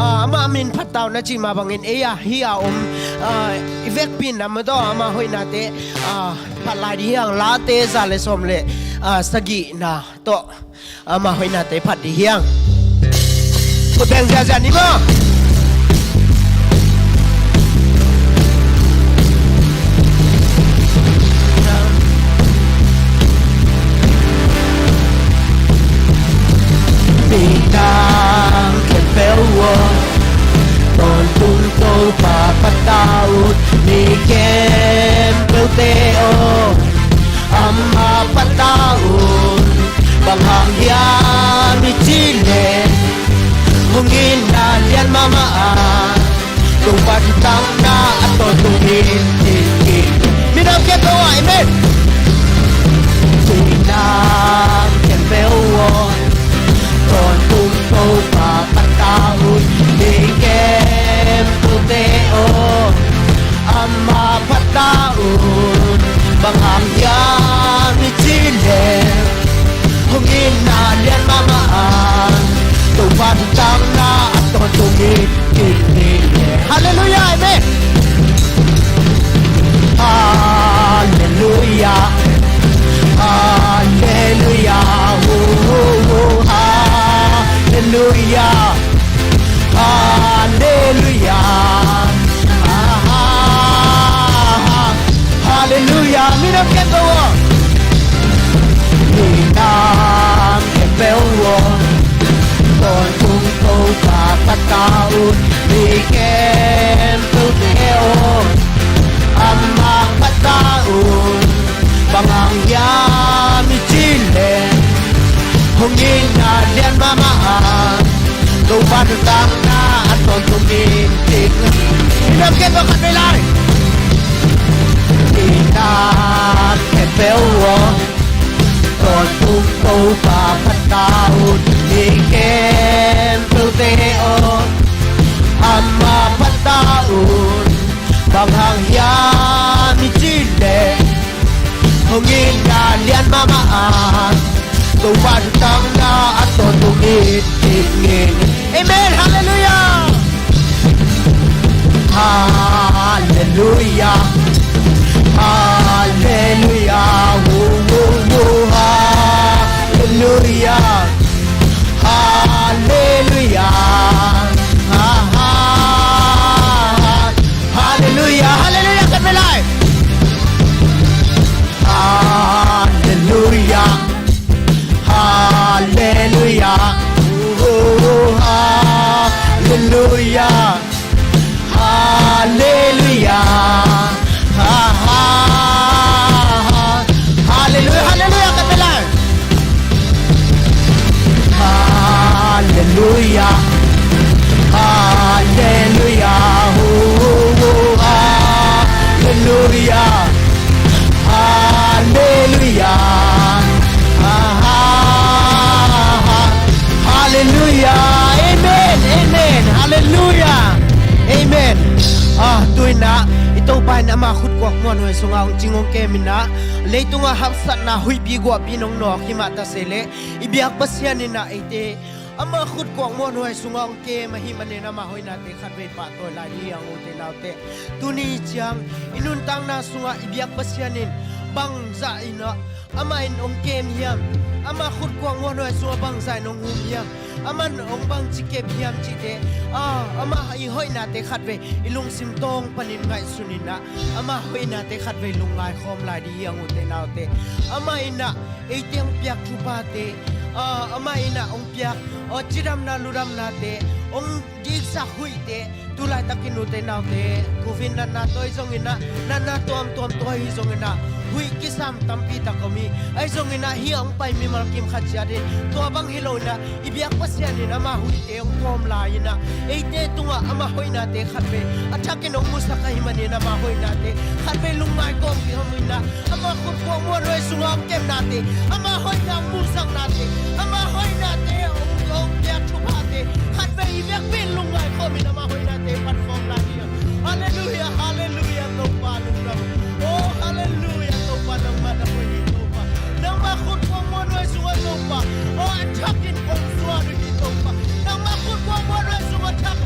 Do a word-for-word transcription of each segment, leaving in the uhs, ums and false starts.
Ah, amah min phat ta un a cih mah bangin ei a hih a om, ah, i vekpi in a madaw amah hoihnate, ah, phat lai ding hi hang. Late za le sawm le, ah, sagihna tawh amah hoihnate phat ding hi hang. Khut beng ziahziah ni maw. Minam khempeuh aw, tawntung Topa phat ta un, mi khempeuhte aw, amah phat ta un. Bang hang hiam i cih leh, hong itna lian mahmah a, Topa thutanna a tawntung in ti in. Minam khempeuh aw, amen. Minam khempeuh aw, tawntung Topa phat ta un, mi khempeuhte aw, amah phat ta un. Bang hang hiam i cih leh, hong itna lian mahmah a, Topa thutanna a tawntung in ti in. Halleluiah, amen. Halleluiah, halleluiah, oh, oh, oh, halleluiah. Halleluiah. Ah, ah, ah, ah. Halleluiah. Minam khempeuh aw, minam khempeuh aw, tawntung Topa phat ta un, mi khempeuhte aw, amah phat ta un. Bang hang hiam i cih leh, hong itna lian mahmah a, Topa thutanna a tawntung in ti in. Minam khempeuh khat vei lai. Minam khempeuh aw, tawntung Topa phat ta un, mi khempeuhte aw, amah phat ta un. Bang hang hiam i cih leh, hong itna lian mahmah a, Topa thutanna a tawntung in ti in. Amen. Halleluiah. Halleluiah. Halleluiah. Oh, oh, oh, halleluiah. Halleluiah. Ah, ah, ah. Halleluiah. Halleluiah. Khat vei lai. Halleluiah. Halleluiah. Oh, halleluiah. Halleluiah. Ha, ha, ha. Halleluiah. Halleluiah. Khat vei lai. Halleluiah. Halleluiah. Oh, oh, oh, halleluiah. Halleluiah. Ah, ah, ah, ah. Halleluiah. Amen. Amen. Halleluiah. Amen. Ah, tu-in ah, i Topa in ama khutkuak muanhuai sungah hong cing hong kem in ah, leitungah haksatna huihpi guahpi nong nawk hi mah ta se leh, i biak Pasian in ah eite ama khutkuak muanhuai sungah hong kem ahih manin ama hoihnate khatvei pahtawi lai hi hang, ute naute. Tuni ciang i nuntakna sungah i biak Pasian in bangzah in ah, amah in hong kem hiam, ama khutkuak muanhuai sungah bangzah in hong hum hiam, aman hong bangci kep hiam cihte, ah, ama i hoihnate khatvei i lungsim tawng panin ngaihsun in ah, ama hoihnate khatvei lungngai khawm lai ding hi hang, ute naute. Amah in ah eite hong piak thuphate, ah, amah in ah hong piak, ah, cidamna ludamnate, hong diksak huihte, tu laitakin ute naute, covid natna tawh ahi zongin ah, natna tuamtuam tawh ahi zongin ah, huih kisam tampi tak om hi. Ahi zongin ah, hih a hong pai mimal kim khat ciat in tua bang hi lo in ah, i biak Pasian in ama huihte hong tawm lai in ah, eite tungah ama hoihnate khatvei a thakin hong musak ahih manin ama hoihnate khatvei lungngai kawm kiham in ah, ama khutkuak muanhuai sungah hong kemnate, ama hoihna hong musaknate, ama hoihnate hong, hong piak thuphate khatvei i biakpi in lungngai khawm in ama hoihnate phat khawm lai hi hang. Halleluiah, halleluiah, Topa lungdam. Oh, halleluiah, Topa nangmah na hoih hi Topa. Nangmah khutkuak muanhuai sungah Topa, oh, a thakin kong zuan uh hi Topa. Nangmah khutkuak muanhuai sungah thak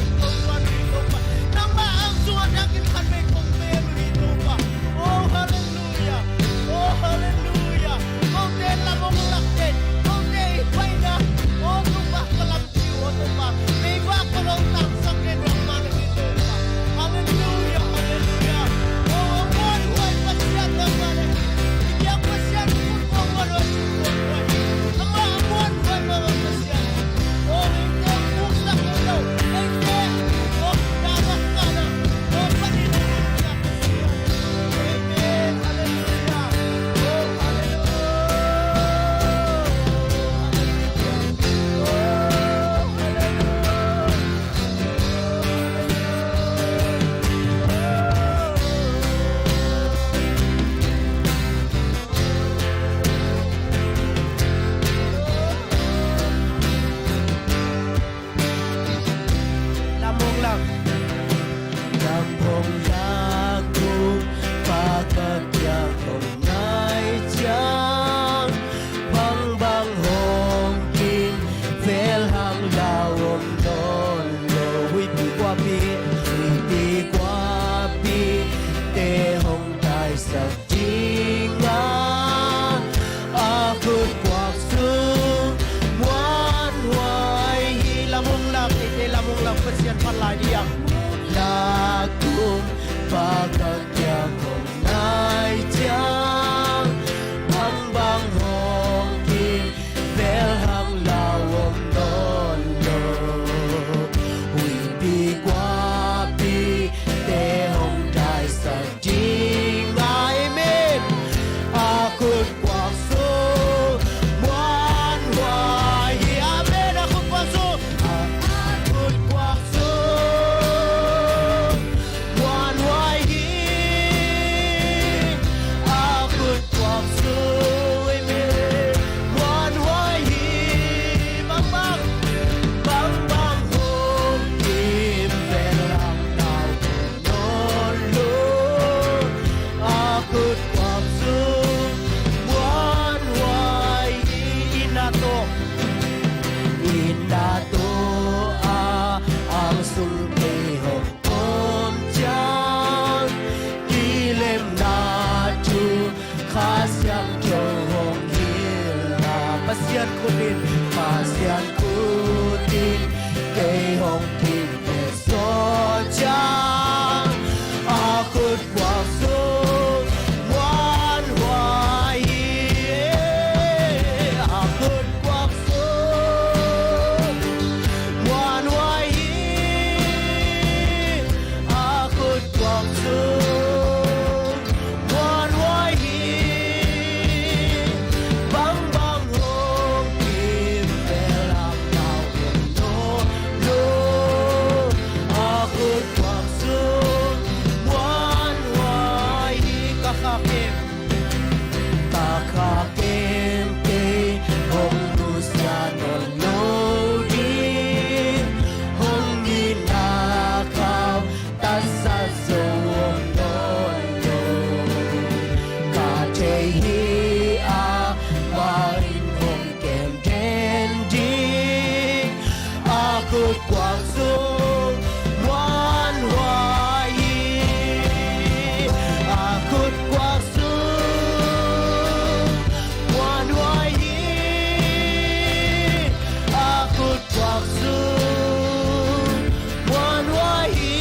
Hong kim vel hang lau om nawn lo. Huipi guapi te hong daisak ding a, amen. A khut kuak sung muanhuai hi, amen. A khut kuak sung, a, a khut kuak sung muanhuai hi. A khut kuak sung, amen, muanhuai hi. Bangbang, bangbang hong kim vel hang lau nawn lo. A khut kuak sung muanhuai hi. Inn ah tawh, inn ah tawh a, a sung te hong om ciang, kilemna thu Kha Siangtho hong hilh a, Pasian khut in, Pasian khut in kei hong kim vel sawt ciang, a khut kuak sung muanhuai hi. A khut kuak sung muanhuai hi. A khut kuak sung muanhuai hi. Bangbang hong kim vel hang lau om nawn lo. A khut kuak sung muanhuai hi. Ka kha kem, ka kha kem kei hong nusia nawn lo ding. Hong itna khau tatsat zo om nawn lo. Ka thei hi a, amah in hong kem den ding. A khut kuak sung muanhuai hi. A khut kuak sung muanhuai hi. A khut kuak sung muanhuai hi.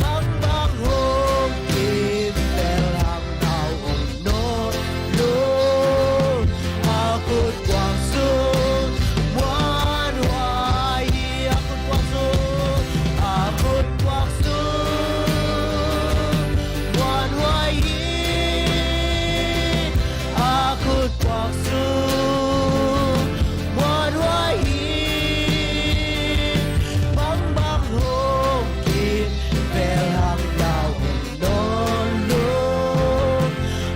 Bangbang hong kim vel hang lau om nawn lo. A khut kuak sung muanhuai hi. A khut kuak sung, a khut kuak sung muanhuai hi. A khut kuak sung muanhuai hi. Bangbang hong kim vel hang lau om nawn lo.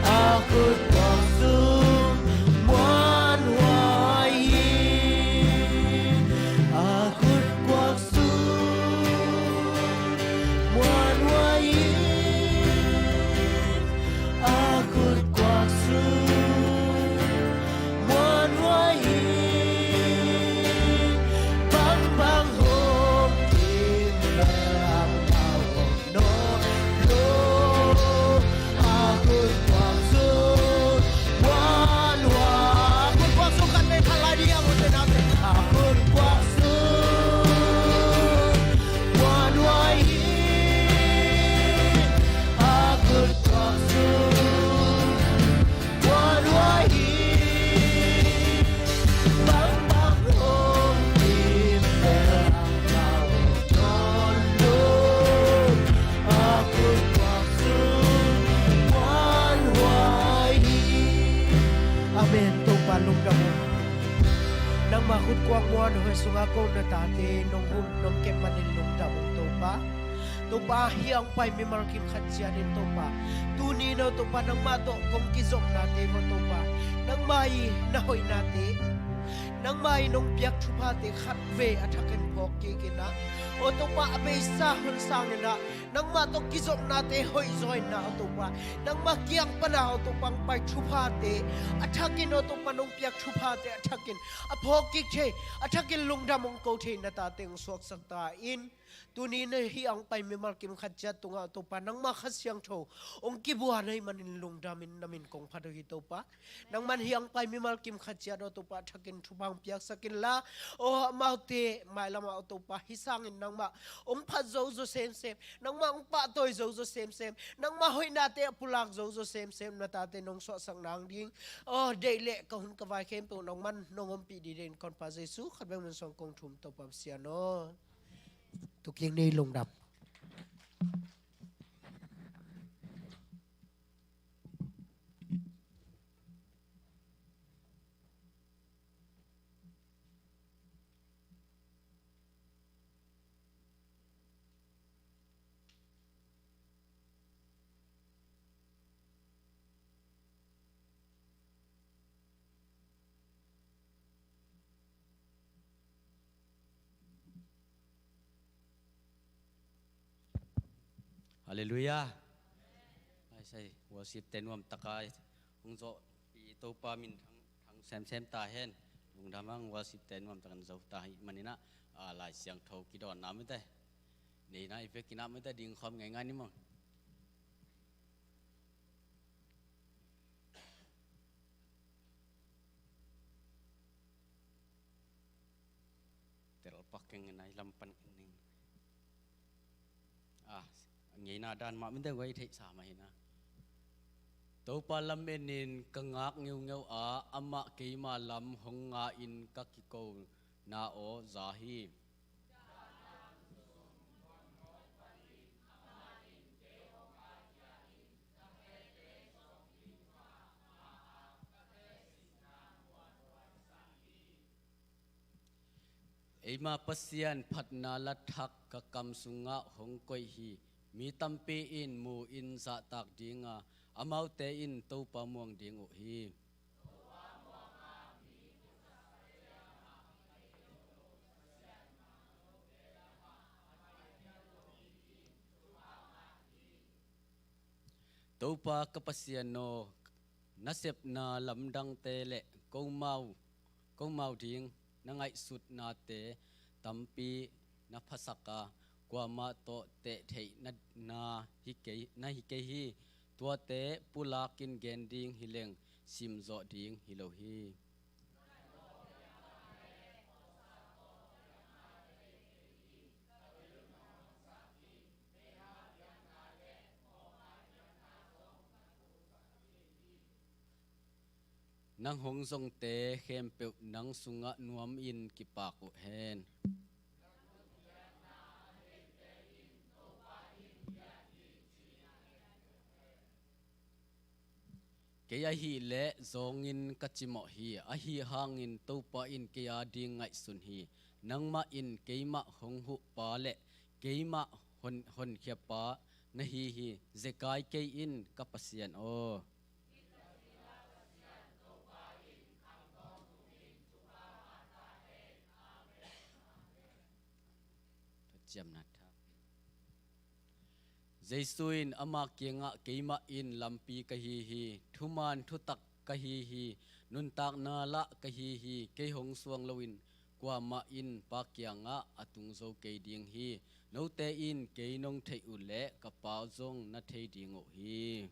A khut kuak sung muanhuai hi. A khut kuak sung muanhuai hi. A khut kuak sung muanhuai hi. Bangbang hong kim vel hang lau om nawn lo. A khut kuak sung muanhuai. A khut kuak sung khat le khat lai ding a, mu te na te. A khut kuak sung muanhuai hi. A khut kuak sung muanhuai hi. Bangbang hong kim vel hang lau om nawn lo. A khut kuak sung muanhuai hi. Amen. Topa lungdam ung. Nangma khut kuak muanhuai sungah ko na tate nong hum nong kep manin lungdam ung Topa. Topa, hih a hong pai mimal kim khat ciatin Topa, tuni in aw Topa, nangmah tawh kong kizopnate aw Topa, nangmah i na hoihnate, nangmah i nong piak thuphate khatvei a thakin phawk kik in ah, aw Topa, a beisa hun sangin ah nangmah tawh kizopnate hoih zaw in ah aw Topa, nangmah kiang pan ah aw Topa hong pai thuphate a thakin aw Topa, nong piak thuphate a thakin a phawk kik thei, a thakin lungdam hong ko thei na tate hong suaksak ta in. Tuni na hih a hong pai mimal kim khat ciat tungah Topa nangmah Kha Siangtho hong kibuan ahih manin lungdamin na min kong phat uh hi Topa. Nangman hih a hong pai mimal kim khat ciat aw Topa thakin thupha hong piaksak inla, aw amaute mailamah aw Topa hih sangin nangmah hong phat zo zaw semsem, nangmah hong pahtawi zo zaw semsem, nangmah hoihnate a pulak zo zaw semsem na tate nong suahsak nang ding aw deih leh ka hun ka vai khempeuh nangman nong ompih dih dingin ka honpa Jesu khat bek min suang kong thum Topa Pasian aw. Tuking nei lungdam. Halleluiah. Ai sai, worship te nuam taka hong zawh i Topa min thang, thang semsem ta hen. Lungdam hang worship te nuam takin zo ta hi maninah, a, Lai Siangtho kidawnna mite. Neina i vekinah mite ding khawm ngeingai ni mong. Telpak keng nai lam pan keng ning. Ah, ngeina dan mah minte guai theih sa mah hina. Topa lam enin ka ngak ngeungeu a, amah keima lam hong nga in ka kiko na aw za hi. Eima Pasian phatna lathak ka kam sungah hong koih hi. Mi tampi in mu in zahtak dinga, amaute in Topa muang ding uh hi. Topa ka Pasian aw, na sepna lamdangte le komau, komau ding na ngaihsutnate tampi na phasak a, kuamah tawh teh theih na, na hi kei, na hi kei hi. Tuate pulakin gen ding hi leng, simzawh ding hi lo hi. Nang hong zongte khempeuh nang sungah nuamin kipak uh hen. Kei ahih leh zawngin ka cimawh hi, ahi hangin Topa in kei ading ngaihsun hi. Nangmah in keimah hong huhpa le keimah hon, honkhiapa na hi hi. Zekai kei in ka Pasian aw. Thuciamna thak. Jesu in ama kiangah keimah in lampi ka hi hi, thuman thutak ka hi hi, nuntakna lah ka hi hi, kei hong suang loin kuamah in Pa kiangah a tung zo kei ding hi. Note in kei nong theih uh leh ka Pa zong na thei ding uh hi.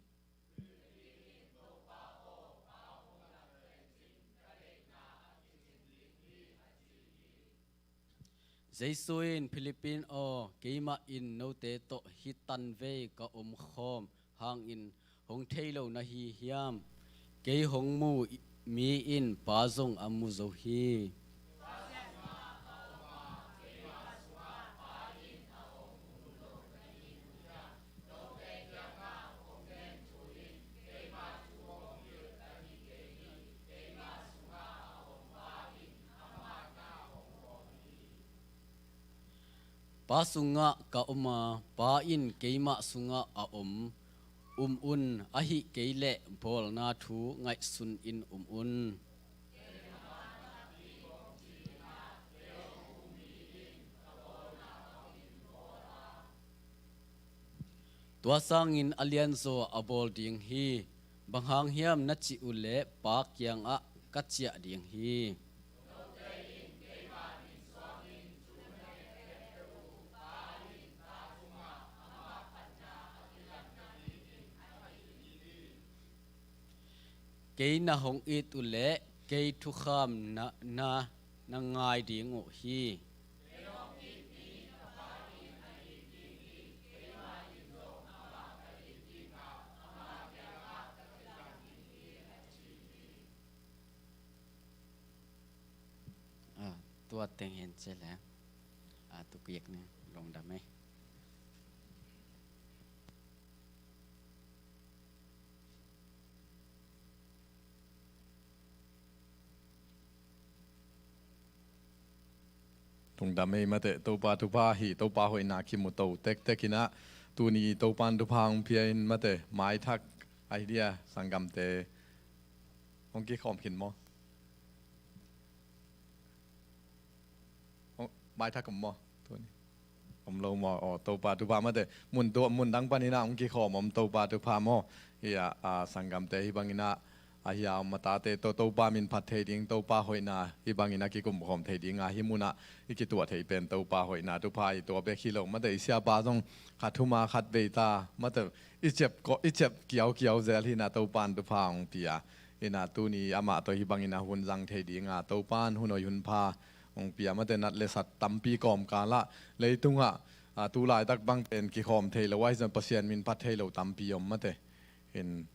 Jesu in Philippi aw, keimah in note tawh hih tanvei ka omkhawm hangin hong thei lo na hi hiam? Kei hong mu mi in Pa zong a mu zo hi. Pa sungah ka om a, Pa in keimah sungah a om. Um un, ahih kei leh bawlna thu ngaihsun in um un. Tua sangin a lianzaw a bawl ding hi. Bang hang hiam na cih uh leh Pa kiangah ka ciah ding hi. Kei na hong it uh leh kei thukham na, na, na ngai ding uh hi. Ah, tua teng hen ci le. Ah, tu kiak ni, lungdam ei. Lungdam ei mate, Topa thupha hi, Topa hoihna kimu to tektek in ah, tuni Topa in thupha hong pia in mate, maithak ahi dia, sanggamte hong kikhawm khin maw? Hong, maithak om maw? Tuni om lo maw? Aw, Topa thupha mate, mun tu, mun dang pan in ah hong kikhawm om, Topa thupha maw? Hi a, a, sanggamte hih bang in ah, a, hi a om a tate tawh Topa min phat thei ding, Topa hoihna hih bang in ah kikumkhawm thei ding a, hih mun ah i kituah thei pen Topa hoihna thupha hi. Tua bek hi lo mate, i siapa zong khat thum a khat vei ta mate, i ciap ko, i ciap kiaukiau zel hi in ah Topa in thupha hong pia. In ah tuni amah tawh hih bang in ah hun zang thei ding a, Topa in hun hoih hun pha hong pia mate, nat le sat tampi kawmkal ah, leitung ah, a, tu laitak bang pen kikhawm thei lo, ahi zong Pasian min phat thei lo tampi om mate. In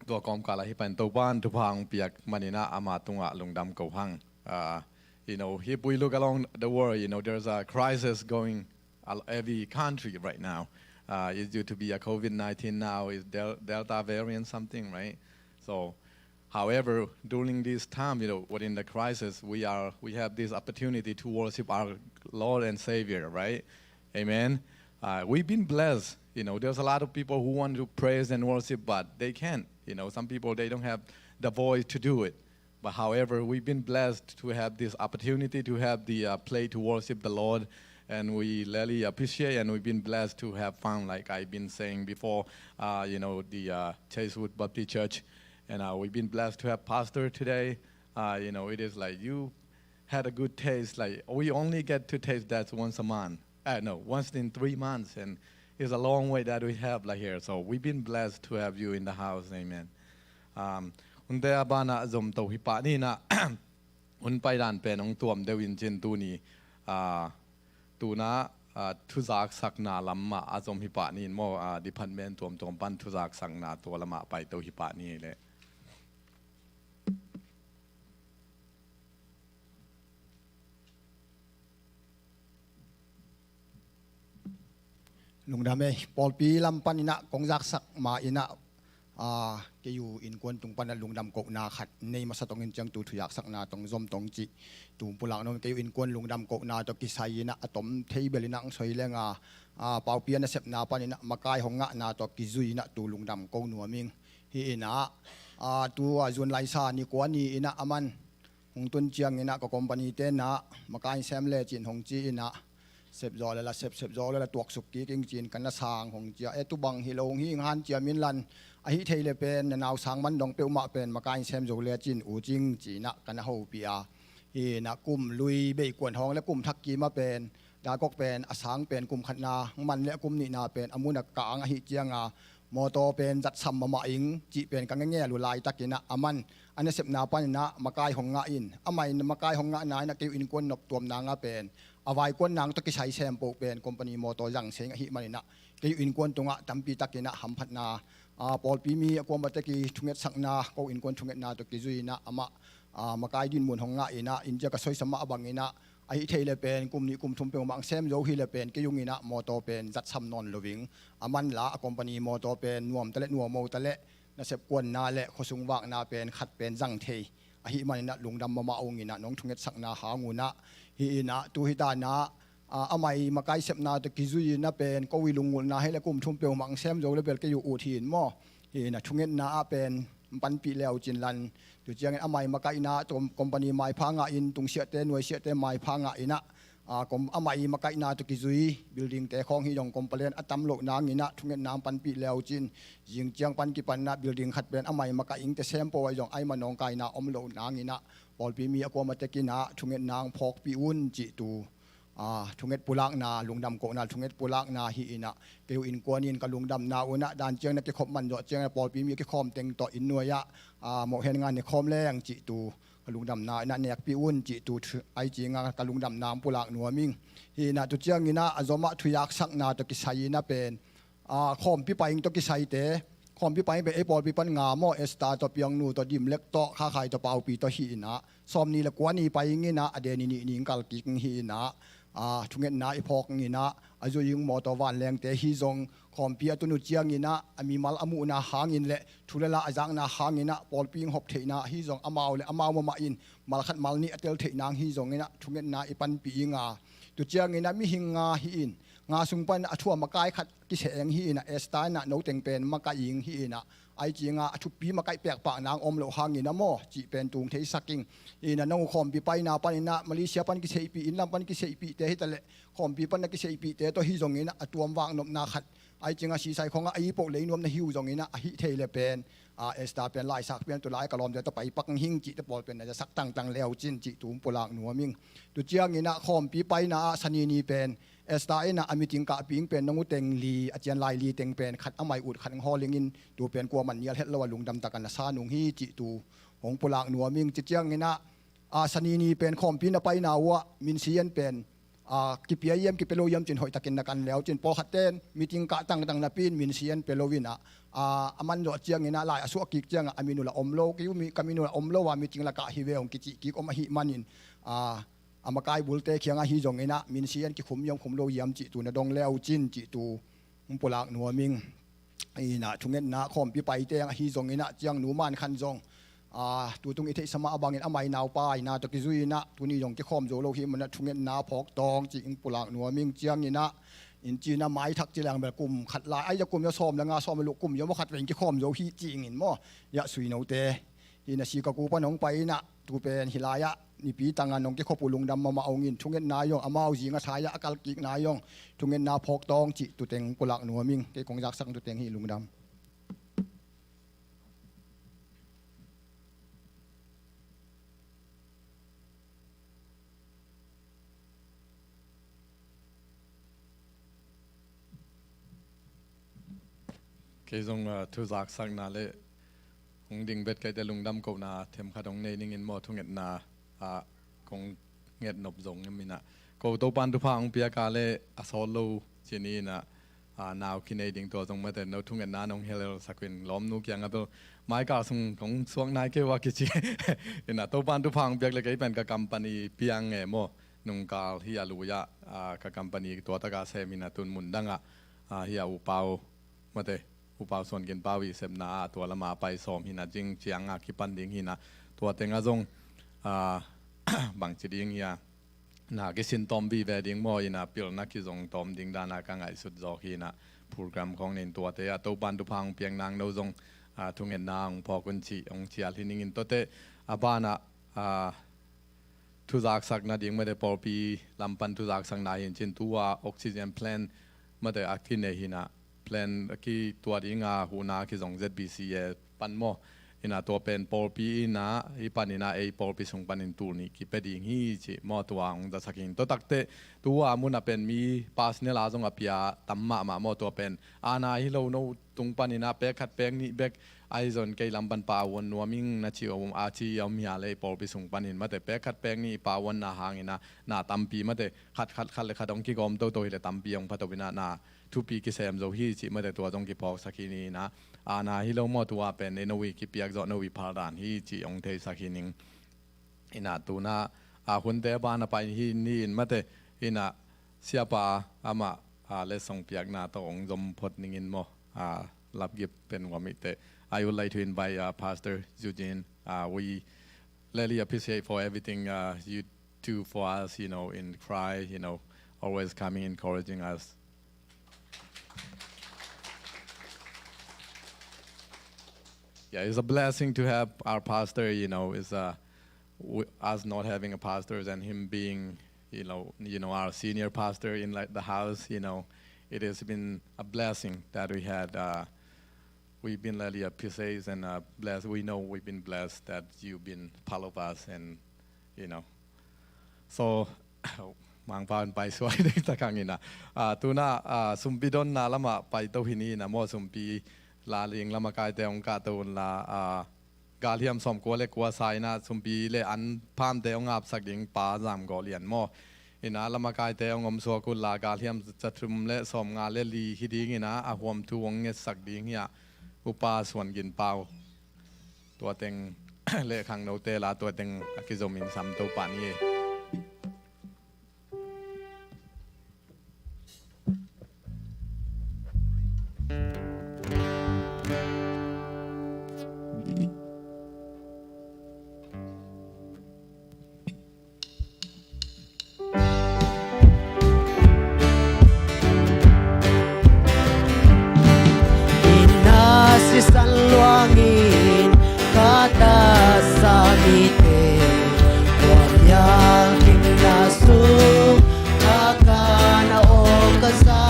tua kawmkal ah hih pan Topa in thupha hong piak man in ah ama tungah lungdam ko hang. Uh, you know, if we look along the world, you know, there's a crisis going al-, every country right now. Uh, it's due to be a COVID nineteen, now is Del-, Delta variant something, right? So, however, during this time, you know, within the crisis, we are, we have this opportunity to worship our Lord and Savior, right? Amen. Uh, we've been blessed. You know, there's a lot of people who want to praise and worship, but they can't. You know, some people, they don't have the voice to do it. But however, we've been blessed to have this opportunity to have the, uh, play to worship the Lord, and we really appreciate, and we've been blessed to have fun, like I've been saying before, uh, you know, the, uh, Chasewood Baptist Church, and, uh, we've been blessed to have pastor today. Uh, you know, it is like you had a good taste. Like, we only get to taste that once a month. Uh, no, once in three months, and it's a long way that we have, like, here. So we've been blessed to have you in the house. Amen. Um, hunte a banah zom to hi pah ni in ah, hun paidan pen hong tuam deuh in cin tuni, ah, tu in ah, ah, thuzaksakna lam mah a zom hi pah ni in maw, ah, department tuamtuam pan thuzaksakna tua lamah pai to hi pah ni leh. Lungdam ei, pawlpi lam pan in ah kong zaksak ma in ah, ah, kei uh innkuan tung pan ah lungdam kohna khat nei masa tong in ciang tu thuzaksakna tong zom tong cih tu pulak nong, kei uh innkuan lungdam kohna tawh kisai in ah a tom thei bel in ah hong soi leng a, ah, Paupi a nasepna pan in ah makai hong ngahna tawh kizui in ah tu lungdam ko nuam ing. Hi in ah, ah, tu a June lai sa ni kua ni in ah aman hong tun ciangin ah ka company te in ah makai in sem le cin hong ci in ah, sep zawh le la sep, sep zawh le la tuaksuk kik ing cin, ka na sang hong cia, e tu bang hi lo hong hi ing, hanciam in lan, ahi thei le pen na nau sang man dong peuhmah pen makai in sem zo le cin u cing ci in ah ka na hopih a. Hi in ah kum lui beikuan hawng le kum thak kim ah pen, dakok pen a sang pen kum khatna hong man le a kum nihna pen a mun a kang ahih ciang a, mawtaw pen zatsam mahmah ing cih pen ka ngengel uh laitakin ah aman a nasepna panin ah makai hong ngah in, amah in makai hong ngahna in ah kei uh innkuan noptuam nang ah pen a vaikuan nang tawh kisai sem poh pen company mawtaw zang se ing ahih manin ah kei uh innkuan tungah tampi takin ah hamphatna, ah, pawlpi mi a kuamah tek i thungetsakna, ko innkuan thungetna tawh kizui in ah amah, ah, makai dinmun hong ngah in ah, in ciang ka soisa mah bangin ah, ahi thei le pen kum nih kum thum peuhmah hong sem zo hi le pen kei ung in ah mawtaw pen zatsam nawn lo ing. Aman la a company mawtaw pen nuam ta le nuam o ta le nasep kuanna le khuasung vakna pen khat pen zang thei ahih manin ah lungdam mahmah ung in ah nong thungetsakna hang un ah. Hi in ah tu hi ta in ah, ah, amah i makai sepna tawh kizui in ah pen ko i lunggulhna hi le kum thum peuhmah hong sem zo le bel kei uh ut hi in maw. Hi in ah thungetna ah pen panpih le uh cin lan. Tu ciangin amah i makaihna tawh company maipha ngah in, tungsiahte nuaisiahte maipha ngah in ah, ah, kom-, amah i makaihna tawh kizui building te khawng hi zong complain a tam loh nangin ah thungetna hong panpih le uh cin. Zing ciang pan kipan in ah building khat pen amah i makaih ingte sem poh ahi zong ahi mah nawngkaina om loh nangin ah pawlpi mi a kuamah tek in ah thungetna hong phawkpih un cih tu, a, thunget pulakna, lungdam kohna thunget pulakna hi inah, kei uh innkuan in ka lungdamna unah dan ciang na kikhop man zawh ciang na pawlpi mi kikhawm teng tawh inn nuai-ah, a, mawh hen ngan ne khawm leng cih tu ka lungdamna inah nekpih un cih tu thu-, ai cinga ka lungdamna hong pulak nuam ing. Hi inah tu cianginah a zomah thuyaksakna tawh kisai inah pen, a, khawmpi paing tawh kisaite, khawmpi paing pen ei pawlpi pan nga maw, Esther tawh, Piangnu tawh, Dimlek tawh, Khakhai tawh, Paupi tawh hi inah, sawmnih le kua ni paing inah, a den i nih ni ing kal kik hi inah, a, thungetna i phawk inah, a zui ing mawtaw vanlengte hi zong, khawmpi a tun uh cianginah, a mimal a muhna hangin le, thu le la a zakna hanginah, pawlpi ing hop theihna hi zong, amau le amau mahmah in, mal khat mal nih a tel theih nang hi zonginah, thungetna i panpih inga, tu cianginah mihing nga hi in, nga sung pan a thu a makai khat kiseh eng hi inah, Esther inah no teng pen makai ing hi inah, ai cinga a thupi makai pekpah nang om loh hangin a maw cih pen tung theisak ing. Inah nong uh khawmpi paina paninah Malaysia pan kiseihpih, inn lam pan kiseihpihte hi taleh, khawmpi pan na kiseihpihte tawh hi zonginah a tuam vak nopna khat, ai cinga sisai khongah a ipoh lei nuam na hi uh zonginah a hih thei le pen, a, Esther pen laisak pian tu lai ka lawmte tawh paipak hing cihte pawl pen na zasak tangtang leu cin cih tu hong pulak nuam ing. Tu cianginah khawmpi paina ah Sanini pen Esther inah a meeting kahpih ing pen nong uh teng li, a cian lai li teng pen khat a mai ut khat hong hawl ingin, tu pen kuaman nial het lo a lungdam takin na sa nung hi cih tu hong pulak nuam ing. Ci cianginah, a, Sanini pen khawmpi na paina uh ah Minsian pen, a, kipia hiam kipia lo hiam cin hoih takin na kan leu cin, pawlkhat ten meeting kah tangtang napi in Minsian pia lo inah, a, a man zawh cianginah lai a suah kik ciangah a min uh la om lo, kei uh mi, ka min uh la om lo a meeting lakah hi ve hong kicih kik om ahih manin, a, a makai bulte kiangah hi zonginah Minsian kikhum hiam khum lo hiam cih tu na dong leu cin cih tu hong pulak nuam ing. Inah thungetna khawmpi paite ahi zonginah Ciangnu Man Khan zong, a, tutung i theihsa mah a bangin a mai naupa ina tawh kizui inah tuni zong kikhawm zo lo hi manah thungetna phawk tawng cih hong pulak nuam ing. Cianginah in cinah maithak ci leng bel kum khat lai, ai, a kum ia sawm le nga sawm le luk kum ia maw khat vei in kikhawm zo hi cih ingin maw, ia sui note. Hi na si ka ku pan hong pai inah tu pen hi lai-ah nipi tangah nong kikhop uh lungdam mahmah hong in, thungetna zong amau zinga thai-ah a kalkikna zong thungetna phawk tawng cih tu teng pulak nuam ing. Kei kong zaksak tu teng hi, lungdam. Kei zong, ah, thuzaksakna le hong ding bet kaite lungdam kohna themkhat hong nei ningin maw, thungetna, ah, kong nget nop zong em inah, ko Topan thupha hong piak a le a sawt lo cin inah, ah, nau kinei ding tua zong mate no thungetna nong helhel sak in lawmnu kiangah bel maikal sung kong suak nai kei uh a kici. Inah Topan thupha hong piak le kei pen ka company piang nge maw, nungkal hi a lui-ah, ah, ka company tua takah sem inah tun mun dangah, ah, hi a upau mate, upau Suan Kin Pau i sepna ah tua lama pai sawm hi na, zing ciangah kipan ding hi na, tua tengah zong, ah, bangci ding hi a, na kisin tawm vive ding maw inah, pilna kizong tawm ding dana ka ngaihsut zawk hi na, program khawng nin tuate ah Topan thupha hong piak nang no zong, ah, thungetna hong phawk un cih hong cial hi ningin tuate a banah, ah, thuzaksakna ding mate, pawlpi lampan thuzaksakna hi in cin tu a oxygen plant mate a kinei hi na, plant a kituat ding a huhna kizong Z B C A pan maw. Inah tua pen pawlpi inah i pan inah ei pawlpi sung panin tul nih kipia ding hi cih maw, tua hong zasak hi in. Tua takteh tu a mun a pen mi personal a zong a pia tam mahmah maw, tua pen ana hi lo no tung paninah pek khat pek nih bek ahi zong kei lam pan pauan nuam ing na ci om, a ci om hi a leh pawlpi sung panin mate pek khat pek nih i pauanna hangin ah na tampi mate khat khat khat le khat hong kigawm toto hi leh tampi hong phato inah na thupi kisem zo hi cih mate tua zong kiphawksak hi ni inah. A na hi lo maw, tua pen i no i kipiak zawh no i phal dan hi cih hong theisak hi ning. Inah tunah a hunte a ban a pai hi ni in mate, inah siapa amah a letsong piakna tawh hong zom phot ningin maw, a lapgip pen ngam ite. I would like to invite, uh, Pastor Eugene. Uh, we really appreciate for everything, uh, you do for us, you know, in Krai, you know, always coming, encouraging us. Yeah, it's a blessing to have our pastor, you know, it's, uh, w-, us not having a pastor and him being, you know, you know, our senior pastor in, like, the house, you know, it has been a blessing that we had, uh, we've been really appreciated and, uh, blessed. We know we've been blessed that you've been part of us and, you know. So, Mangpau in paisuai ding takhang ina. Ah, tuna, ah, sumpi donna lamah paito hi ni ina maw, sumpi la ling lamah kaite hong kahto unla, ah, galhiam sawmkua le kua sa ina sumpi le an phamte hong apsak ding Pa Zam Gawh Lian maw. Ina lamah kaite hong omsuak unla galhiam zathum le sawmnga le li hi ding ina a huamthu hong ngetsak ding hi a, Upa Suan Gin Pau. Tua teng le khangnote la tua teng a kizomin sam to pah ni. Ina sisan luangin ka tasa mite, tua biakinn na sung a ka na om ka sa,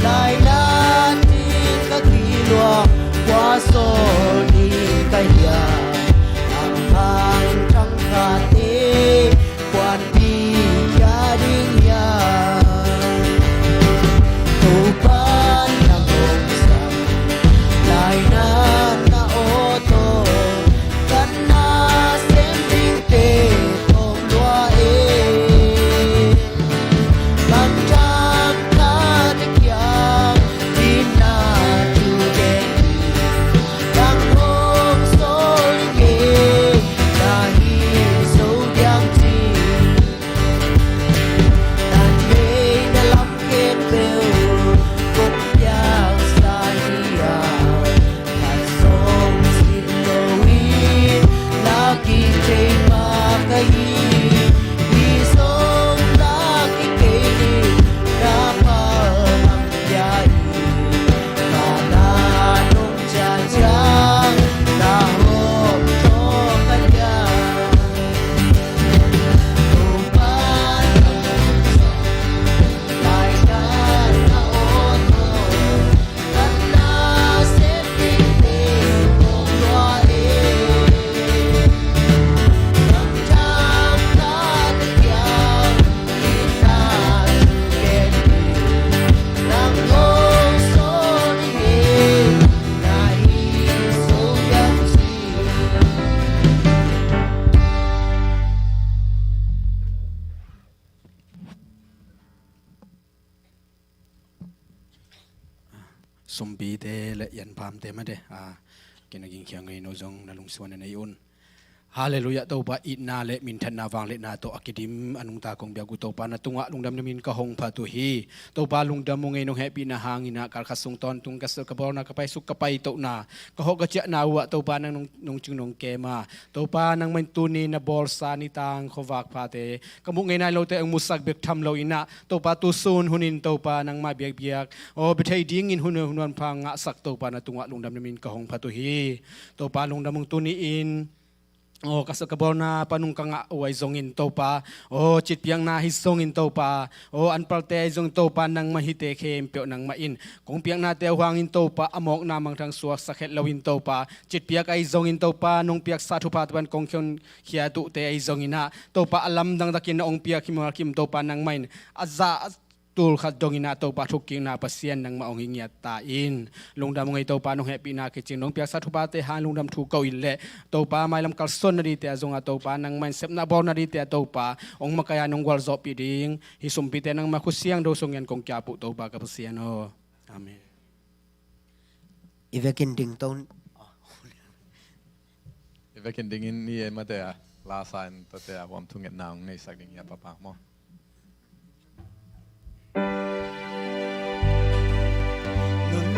lainat in ka kiluang, kua sawl ding ka hiam, a mangthang kate kuanpi khia ding hiam. Topa nang hong sam, lainat na aw tawh, kan nasem dingte tawm lua e. Bang tam kate kiang, ina thu gen ding, nang hong sawl ding e, na hi zo diam ci. Na theihna lam khempeuh kong piaksa hi a, khat zong sin loin la kithei pa ka hi. Hih zong la kithei ding na palhang pia hi. Ka na nong ciah ciang na hawm tawh ka diam. Sumpite le i an phamte mate, a, kina gingkhia ngei no zong na lungsuan a nei un. Halleluiah, Topa itna le minthanna vangliatna tawh a kidim a nungta kong biak uh Topa na tungah lungdam na min ka hong phat uh hi. Topa lungdam uh ngei nong hehpihna hangin ah kalkhat sung tawntung ka sel ka bawlna ka paisuk ka paitohna ka hawh ka ciahna uh ah Topa nang nong, nong cing nong kem a, Topa nangmah in tuni na bawlsa nitang khuavak phate ka muh ngei nai lote hong musak bek tham loin ah Topa tusun hunin Topa nangmah biakbiak aw bia thei dingin hun hun pha ngahsak Topa na tungah lungdam na min ka hong phat uh hi. Topa lungdam ung tuni-in aw ka sel ka bawlna panung ka ngah uh ahi zongin Topa aw citpiakna hi zongin Topa aw anpalte ahi zongin Topa nangmah hite khempeuh nangmah in kong piaknate uh hangin Topa a mawkna mangthang suaksak het loin Topa citpiak ahi zongin Topa nong piaksa thuphate pan kong khiat uh te ahi zongin ah Topa a lamdang takin na hong piak hi mualkim Topa nangmah in a zah tul khat dongin ah Topa thukkikna Pasian nangmah hong hi ngiat ta in. Lungdam ung ei Topa nong hehpihna kicing nong piaksa thuphate hang lungdam thu ko in leh Topa mailam kalsuan nadingte ah zongah Topa nangmah in sepna bawl nadingte ah Topa hong makaih a nong gualzawhpih ding hih sumpite nangmah khusiangtho sung ngian kong kiap uh Topa ka Pasian aw. Amen. I vekin ding to. I vekin dingin ni e mate a la sa in tate a huam thungetna hong neisak ding hi a papa maw. Nun,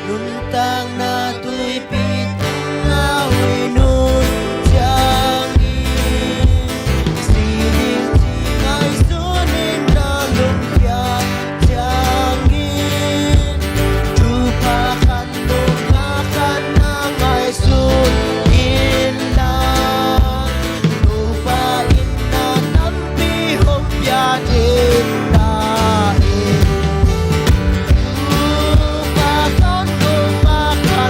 nuntakna tuipi tungah huih nun ciangin sining ci ngaihsun in na lungkia ciangin thupha khat nungah khat na ngaihsun inla Topa in na tampi hong pia ding ta in Topa khat nungah khat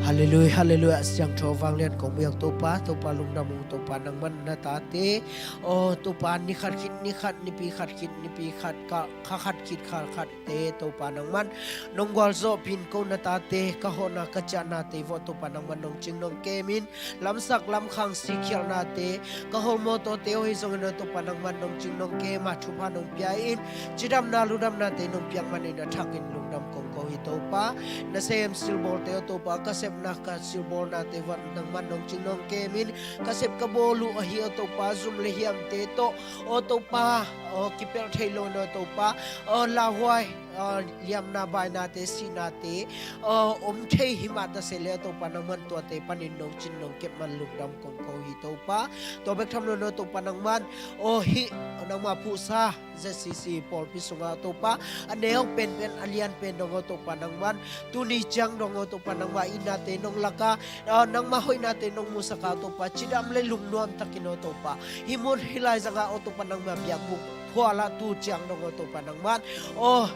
Halleluia, halleluia. Siangtho vanglian kong biak Topa, Topa lungdam ung Topa nangman na tate. O Topa, ni khat khit ni khat, nipi khat khit nipi khat, ka, kha khat khit kha khat te Topa nangman nong gualzawhpih in ko na tate, ka hawhna ka ciahnate vawh Topa nangman nong cing nong kemin, lamsak lamkhang sikkhialhnate, ka hawlmawh tawhte aw hi zongin aw Topa nangman nong cing nong kema thupha nong pia in, cidamna ludamnate nong piak manin a thakin lungdam kong ko hi Topa. Nasem silbawlte aw Topa, ka sepna ka silbawlnate vawh nangman nong cing nong kemin, ka sep ka bawl uh ahi aw Topa, zum le hiamte tawh aw Topa, aw kipelh thei lo in aw Topa, aw lauhuai, aw liamna bainate sihnate aw om thei hi mah ta se le aw Topa nangman tuate panin nong cin nong kep man lungdam kong ko hi Topa. Tua bek tham lo in aw Topa nangman aw hih nangma phuhsa Z C C pawlpi sungah aw Topa, a neu penpen a lian pen dong aw Topa nangman, tuni ciang dong aw Topa nangma itnate nong laka, aw nangma hoihnate nong musaka aw Topa, cidam le lungnuam takin aw Topa, hih mun hih laizangah aw Topa nangma biakbuk phualah tu ciang dong aw Topa nangman aw,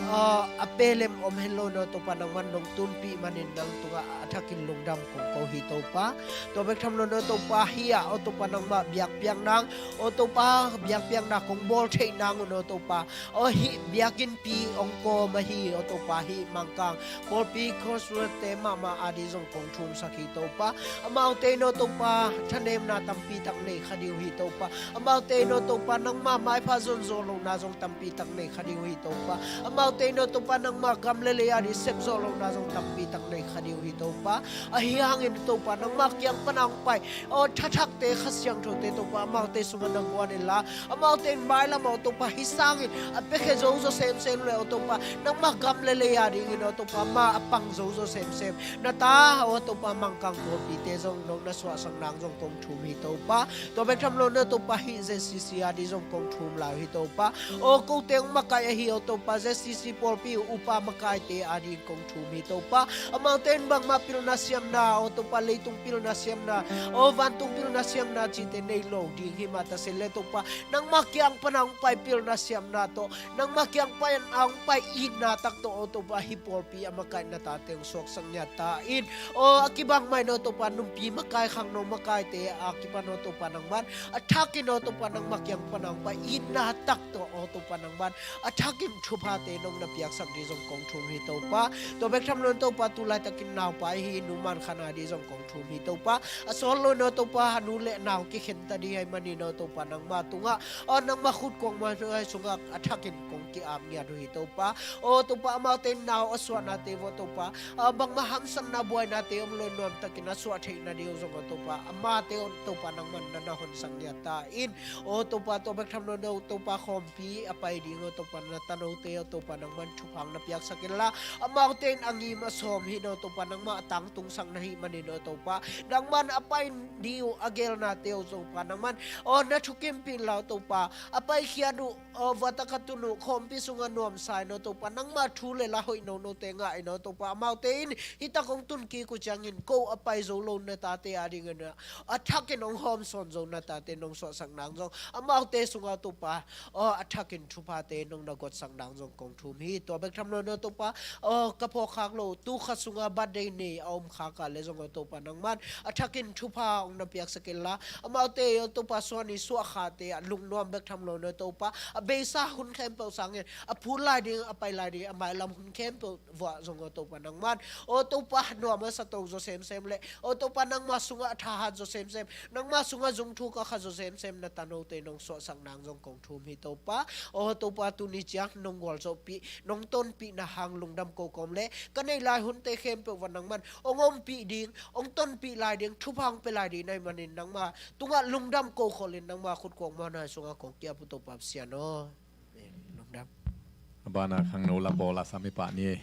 aw a pelem om hen lo in aw Topa nangman nong tunpih manin nang tungah a thakin lungdam kong ko hi Topa. Tua bek tham lo in aw Topa, hih ah aw Topa nangmah biakpiak nang, aw Topa biakpiakna kong bawl theih nang un aw Topa, aw hih biakinnpi hong kawm ahi aw Topa, hih Mangkang pawlpi Crossroad te mahmah ading zong kong thumsak hi Topa. Amaute in aw Topa thanemna tampi tak nei kha ding uh hi Topa. Amaute in aw Topa nangma maipha zonzawh lohna zong tampi tak nei kha ding uh hi Topa. Amaute in aw Topa nangma gam le lei ading sepzawh lohna zong tampi tak nei kha ding uh hi Topa. Ahi hangin Topa nangma kiang pana hong pai aw thathakte Kha Siangthote Topa amaute sungah na guan inla, amaute in mailam aw Topa hih sangin a piakhia zo zaw semsem le aw Topa, nangma gam le lei adingin aw Topa ama a pang zo zaw semsem na ta aw Topa Mangkang pawlpite zong nong na suahsak nang zong kong thum hi Topa. Tua bek tham lo in aw Topa hih Z C C ading zong kong thum lai uh hi Topa. Aw kote hong makaih ahi aw Topa Z C C pawlpi upa makaite ading kong thum hi Topa. Amaute in bangmah pilna siamna aw Topa, leitung pilna siamna aw vantung pilna siamna cihte nei lo ding hi mah ta se le Topa, nangma kiang pana hong pai pilna siamna tawh, nangma kiang pana hong pai itna tak tawh aw Topa hih pawlpi a makaihna tate hong suaksak ngiat ta in. Aw a kibang mah in aw Topa numpi makai khangno makaite a kipan aw Topa nangman a thakin aw Topa nangma kiang pana hong pai itna tak tawh aw Topa nangman a thakin thuphate nong na piaksak ding zong kong thum hi Topa. Tua bek tham lo in Topa tu laitakin naupai hi nu Man Khan ading zong kong thum hi Topa. A sawt lo in aw Topa a nu le nau kikhen ta ding ahih manin aw Topa nangma tungah aw nangma khut kuang mawhna sungah a thakin kong ki-ap ngiat uh hi Topa. Aw Topa amaute in nau a suahnate vawh Topa, aw bangmah hamsatna buainate om lo in nuamtakin a suah theih nading uh zong aw Topa, amate aw Topa nangman na na honsak ngiat ta in. Aw Topa tua bek tham lo in aw Topa khawmpi a pai ding aw Topa na tanote aw Topa nangman thupha hong na piaksak inla, amaute in a ngim a sawm hi in aw Topa nangmah a tangtungsak na hih manin aw Topa, nangman a pai ding uh a gelnate aw Topa nangman aw na thukimpih inla aw Topa, a paikhiat uh aw vuahtak a tun uh khawmpi sungah nuamsa in aw Topa, nangma thu le la hoih nonote ngah in aw Topa, amaute in hih tak hong tun kik uh ciangin ko a pai zo lo na tate adingin a thakin hong hawmsawn zo na tate nong suahsak nang zong amaute sungah aw Topa aw a thakin thuphate nong na gotsak nang zong kong thum hi. Tua bek tham lo in aw Topa, aw ka phawk khak lo tu kha sungah birthday nei a om khak ah le zong aw Topa nangman a thakin thupha hong na piaksak inla, amaute aw Topa suan i suah khate ah lungnuam bek tham lo in aw Topa, a beisa hun khempeuh sangin a phut lai ding a pai lai ding a mailam hun khempeuh vuah zong aw Topa nangman aw Topa nuam a sa to zaw semsem le aw Topa nangma sungah a thahat zaw semsem, nangma sungah zungthuk a kha zaw semsem na tanote nong suahsak nang zong kong thum hi Topa. Aw Topa tuni ciang nong gualzawhpih nong tonpihna hang lungdam ko kawm le ka neih lai hunte khempeuh vawh nangman hong ompih ding, hong tonpih lai ding, thupha hong pia lai ding na hih manin nangma tungah lungdam ko khol in nangma khut kuang mawhna sungah kong ki-ap uh Topa Pasian aw. Amen. Lungdam. A banah khangno la pawl a sam i pah ni.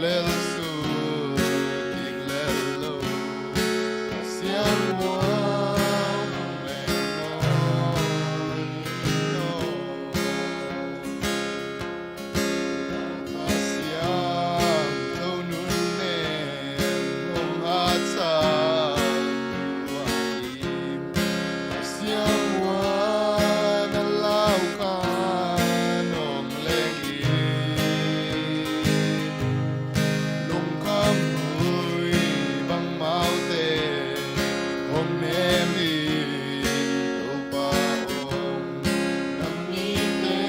Lel sut kik lel lo, Pasian muang leng nawn hi lo. Pasian tho nun nem hong hatsak tua kim, Pasian muang a lau khan hong leng in. Lungkham hui bangmaute hong nem in, Topa aw, na mite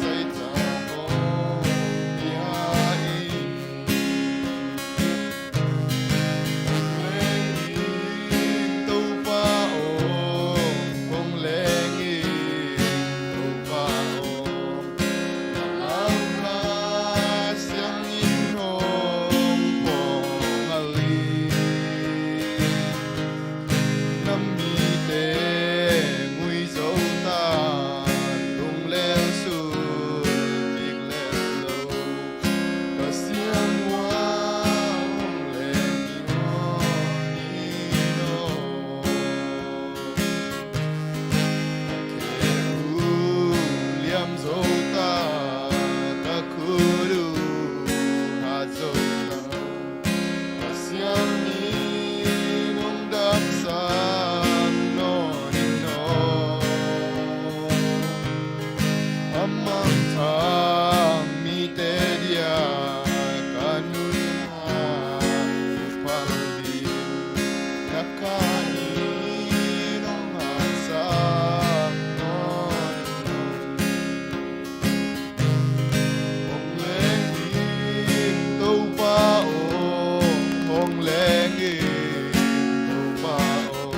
zaitawm hong pia in. Hong leng in, Topa aw, hong leng in, Topa aw. Lau kha siangin hong pawng a li. Na mite ngui zo ta, lung lel sut kik lel lo. Ka siangua hong leng in aw, in aw. Ka khe uh liam zo ta, ka khut uh hat zo ta, Pasian min hong damsak nawn in aw. A mangthang mite dia ka nunna uh phal ding, na kha in hong hatsak nawn in aw. Hong leng in, Topa aw, hong leng in, Topa aw.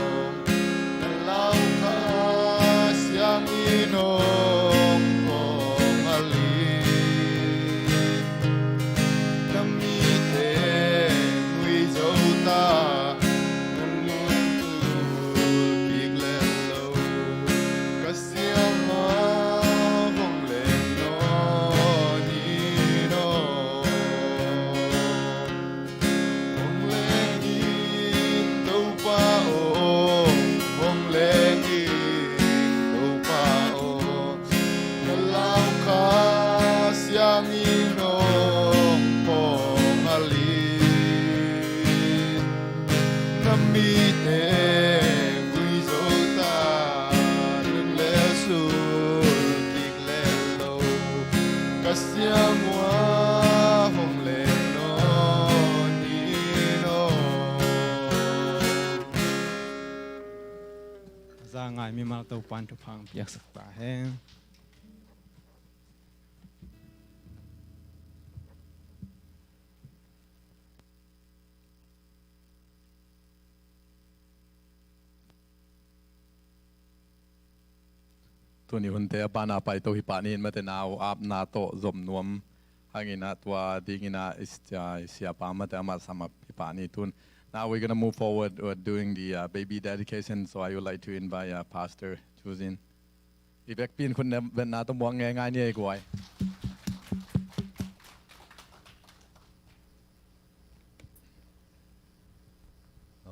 Na lau kha siangin hong pawng a li. Na mite ngui zo ta, na lungtut kik lel lo. Ka siangua hong leng nawn in aw. Hong leng in, Topa aw, hong leng in, Topa aw. Na lau kha siangin hong pawng a li. Na mite ngui zo ta, lung lel sut kik lel lo. Ka siangua hong leng nawn in aw. Za ngai mimal Topa'n thupha hong piaksak ta hen. Tuni hunte a pana paito hi pah ni in, mate, nau apna tawh zom nuam hangin ah, tua dingin ah i s-, ah, i siapa, mate, amah sam ap hi pah ni. Tun, now we're gonna move forward with doing the, uh, baby dedication, so I would like to invite, uh, Pastor Chuzin. I vekpi in khut ne-, vetna tawh muak ngeingai ni ei guai.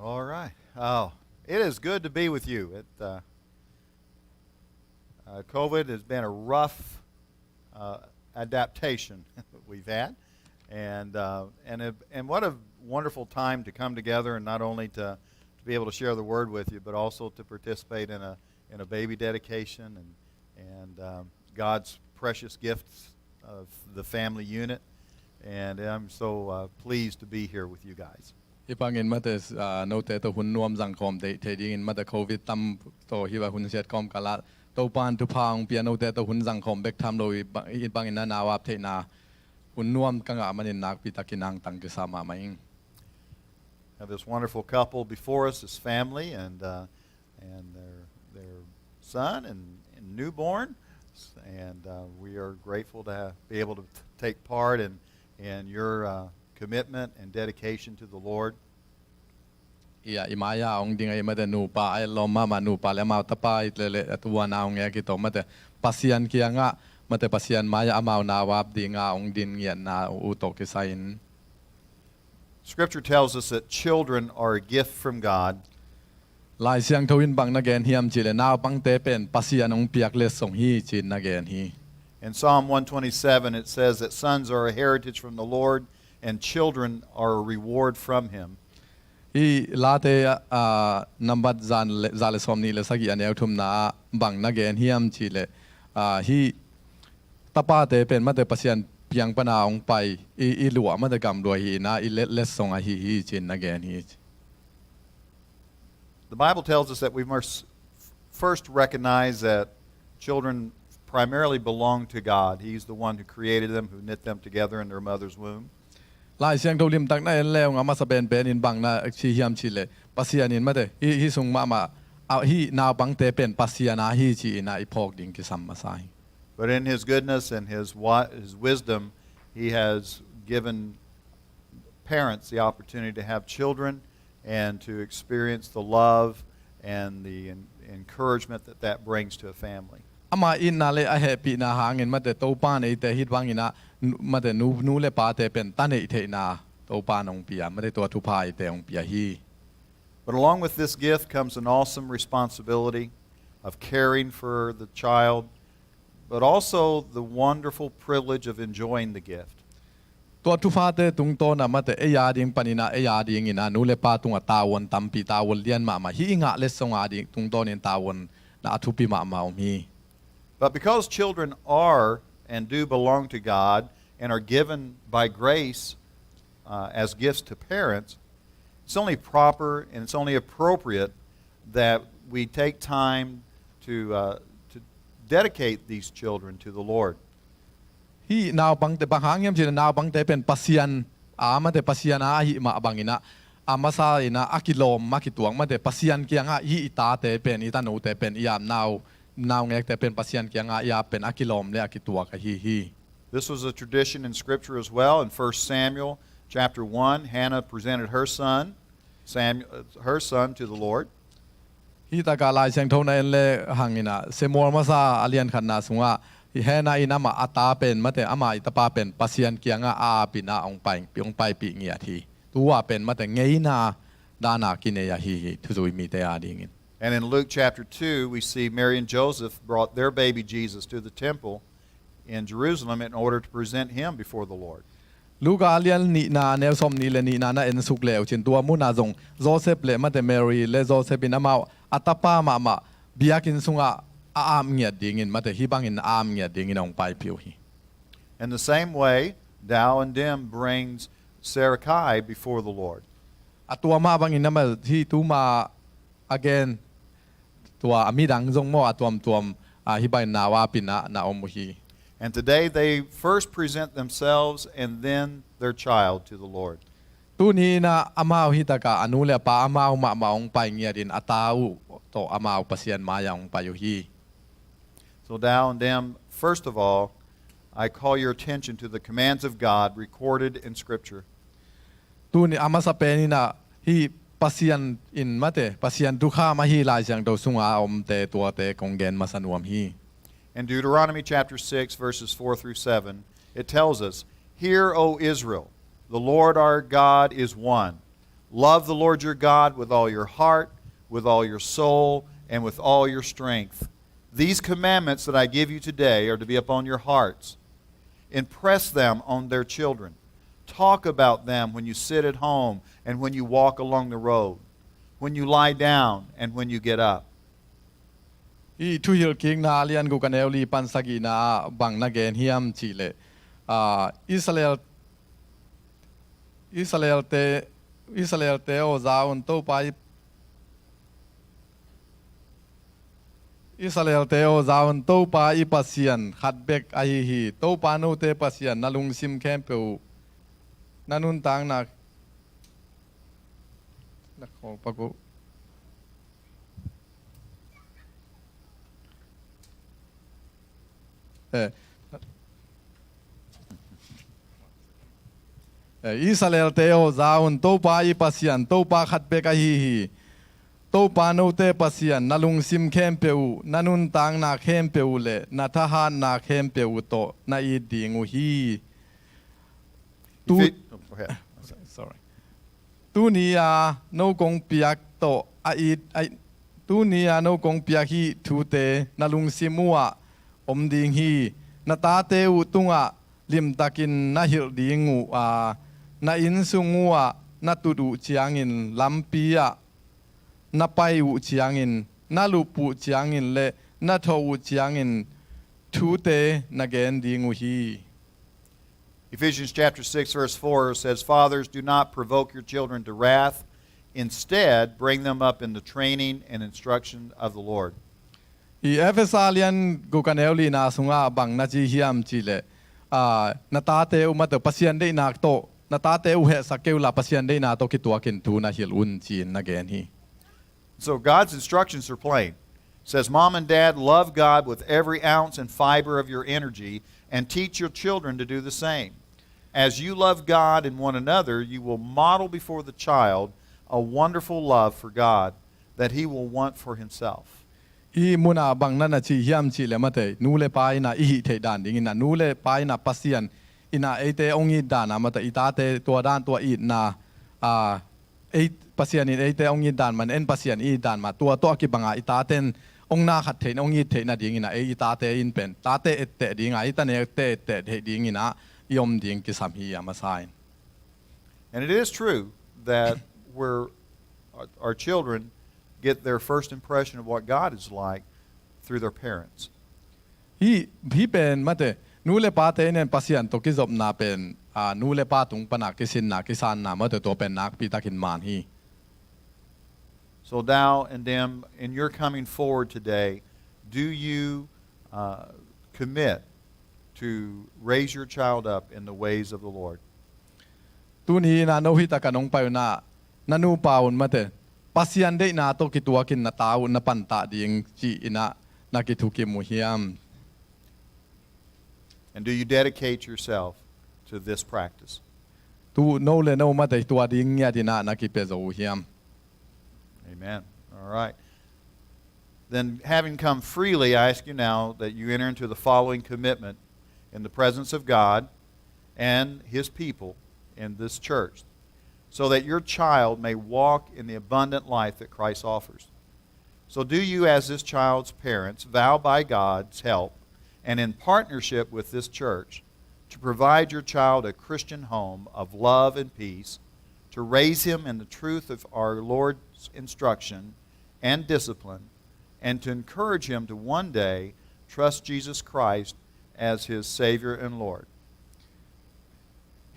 All right. Oh, it is good to be with you. It, uh, uh, COVID has been a rough, uh, adaptation that we've had. And, uh, and, it, and what a wonderful time to come together and not only to, to be able to share the word with you, but also to participate in a, in a baby dedication and, and, um, God's precious gifts of the family unit. And I'm so, uh, pleased to be here with you guys. Hih bangin, mate, ah, note tawh hun nuam zangkhawm thei, thei dingin, mate, COVID tam tawh hih bang hun siat khawm kal ah, Topa'n thupha hong pia note tawh hun zangkhawm bek tham lo, hih ba-, hih bangin na nau ap theihna hun nuam ka ngah manin nakpi takin hong tangkisa mahmah ing. Have this wonderful couple before us, this family, and, uh, and their, their son and, and newborn. And, uh, we are grateful to have, be able to t-, take part in, in your, uh, commitment and dedication to the Lord. Ia, i mai-a hong ding a, i mate, nupa a et lawm mahmah, nupa le amau tapa i lele, a tuana hong e a kitawm, mate, Pasian kiangah mate Pasian mai-ah amau nau ap dinga hong din ngiatna uh tawh kisai-in. Scripture tells us that children are a gift from God. Lai Siangtho in bang na gen hiam cihleh naupangte pen Pasian hong piak letsong hi ci-in na gen hi. In Psalm one twenty-seven, it says that sons are a heritage from the Lord, and children are a reward from him. Hih Late, ah, nambat za le, za le sawmnih le sagih a neu thumna ah bang na gen hiam cihleh, ah, hih tapate pen mate Pasian piang pana hong pai, i, i luah mate gamluah hi-in ah i let, letsong ahi hi ci-in na gen hi. The Bible tells us that we must first recognize that children primarily belong to God. He's the one who created them, who knit them together in their mother's womb. Lai Siangtho limtak na en le hong a masa penpen in bang na ci hiam cihleh Pasian in mate hih, hih sung mahmah, ah, hih naupangte pen Pasian a hi ci-in ah i phawk ding kisam masa hi. But in his goodness and his wi-, his wisdom, he has given parents the opportunity to have children and to experience the love and the en-, encouragement that that brings to a family. Ama itna le a hehpihna hangin mate Topa in eite hih bangin ah nu, mate nu, nu le pate pen ta neih theihna Topa in hong pia, mate tua thupha eite hong pia hi. But along with this gift comes an awesome responsibility of caring for the child, but also the wonderful privilege of enjoying the gift. Tua thuphate tungtawn ah mate ei a ding panin ah ei a dingin ah nu le pa tungah tavuan tampi, tavuan lian mahmah, hih i ngah letsong a ding tungtawnin tavuan na a thupi mahmah om hi. But because children are and do belong to God and are given by grace, uh, as gifts to parents, it's only proper and it's only appropriate that we take time to, uh, to dedicate these children to the Lord. Hih naupangte bang hang hiam cihleh naupangte pen Pasian a, mate Pasian a ahih mah bangin ah a masa in ah a kilawm, a kituak, mate Pasian kiangah hih i tate pen, i tanote pen, i ap nau, naungekte pen Pasian kiangah i ap pen a kilawm le a kituak ahi hi. This was a tradition in Scripture as well. In First Samuel chapter one, Hannah presented her son, Samuel, uh, her son to the Lord. Hih takah Lai Siangtho na en le hangin ah Samuel masa a lian khatna sungah hih Hannah in amah a ta pen mate ama i tapa pen Pasian kiangah a ap in ah hong pai, hong paipih ngiat hi. Tua pen mate ngeina dana kinei ahi hi thuzui mite a dingin. And in Luke chapter two, we see Mary and Joseph brought their baby Jesus to the temple in Jerusalem in order to present him before the Lord. Luka a lian nihna neu sawmnih le nihna na ensuk le uh cin tua munah zong Joseph le mate Mary le Joseph in amau a tapa mahmah biakinn sungah a ap ngiat dingin, mate hih bangin a ap ngiat dingin hong paipih uh hi. In the same way, Dow and Dim brings Sarakai before the Lord. A tua mah bangin amah hih tuma a gen tua a midang zong maw a tuamtuam, ah, hih bangin nau ap in ah na om uh hi. And today they first present themselves and then their child to the Lord. Tuni in ah amau hih takah a nu le a pa amau mahmah hong pai ngiatin a ta uh tawh amau Pasian mai-ah hong pai uh hi. So Dow and Dim, first of all, I call your attention to the commands of God recorded in Scripture. Tuni a masa pen in ah hih Pasian in mate, Pasian thukham ahi Lai Siangtho sunga a omte tuate kong gen masa nuam hi. In Deuteronomy chapter six, verses four through seven, it tells us, "Hear, O Israel, the Lord our God is one. Love the Lord your God with all your heart, with all your soul, and with all your strength. These commandments that I give you today are to be upon your hearts. Impress them on their children. Talk about them when you sit at home and when you walk along the road, when you lie down and when you get up." Hih Thuhilhkikna a lian guk a neu li pan sagihna ah bang na gen hiam cihleh, ah, Israel, Israelte, Israelte aw, za un, Topa i, Israelte aw, za un, Topa i Pasian khat bek ahi hi. Topa note Pasian na lungsim khempeuh, na nuntakna, na khuapak uh. Eh, eh, Israelte aw, za un, Topa i Pasian, Topa khat bek ahi hi. Topa note Pasian na lungsim khempeuh uh, na nuntakna khempeuh uh le na thahatna khempeuh uh tawh na it ding uh hi. Tu- If it- oh, go ahead. Sorry. Tuni a no kong piak tawh a it, a, tuni a no kong piak hih thute na lungsim uh ah om ding hi. Na tate uh tungah limtakin na hilh ding uh a, na innsung uh ah na tut uh ciangin lampi ah na pai uh ciangin, na lup uh ciangin le na thawh uh ciangin thute na gen ding uh hi. Ephesians chapter six, verse four says, "Fathers, do not provoke your children to wrath. Instead, bring them up in the training and instruction of the Lord." I Efesa lian guk a neu lina sungah bang na ci hiam cihleh, ah, na tate uh mate Pasian deihna tawh, na tate uh hehsak kei uh la Pasian deihna tawh kituakin thu na hilh un ci-in na gen hi. So God's instructions are plain. It says, "Mom and dad, love God with every ounce and fiber of your energy and teach your children to do the same. As you love God and one another, you will model before the child a wonderful love for God that he will want for himself." Hih munah bang na na ci hiam cihleh mate, nu le pa in ah i hih theih dan dingin ah, nu le pa in ah Pasian in ah eite hong it dan ah mate, i tate tua dan tua itna, ah, ei, Pasian in eite hong it dan man en Pasian i it dan mah tua tawh a kibanga i taten hong na khat theihna hong it theihna dingin ah ei i tate in pen tate etteh dinga i tane ette etteh theih dingin ah i om ding kisam hi a masa in. And it is true that we're, our, our children get their first impression of what God is like through their parents. Hih, hih pen mate, nu le pate in en Pasian tawh kizopna pen, ah, nu le pa tung pana kisinna, kisanna mate tua pen nakpi takin man hi. So thou and them, in your coming forward today, do you, uh, commit to raise your child up in the ways of the Lord? Tuni in ah no hih taka nong pai un ah, na nupa un mate, Pasian deihna tawh kituakin na ta uh na pantah ding ci-in ah na kithukim uh hiam? And do you dedicate yourself to this practice? Tu no le no mate tua ding ngiat in ah na kipia zo uh hiam? Amen. All right. Then, having come freely, I ask you now that you enter into the following commitment in the presence of God and his people in this church, so that your child may walk in the abundant life that Christ offers. So do you, as this child's parents, vow by God's help and in partnership with this church to provide your child a Christian home of love and peace, to raise him in the truth of our Lord's instruction and discipline, and to encourage him to one day trust Jesus Christ as his Savior and Lord?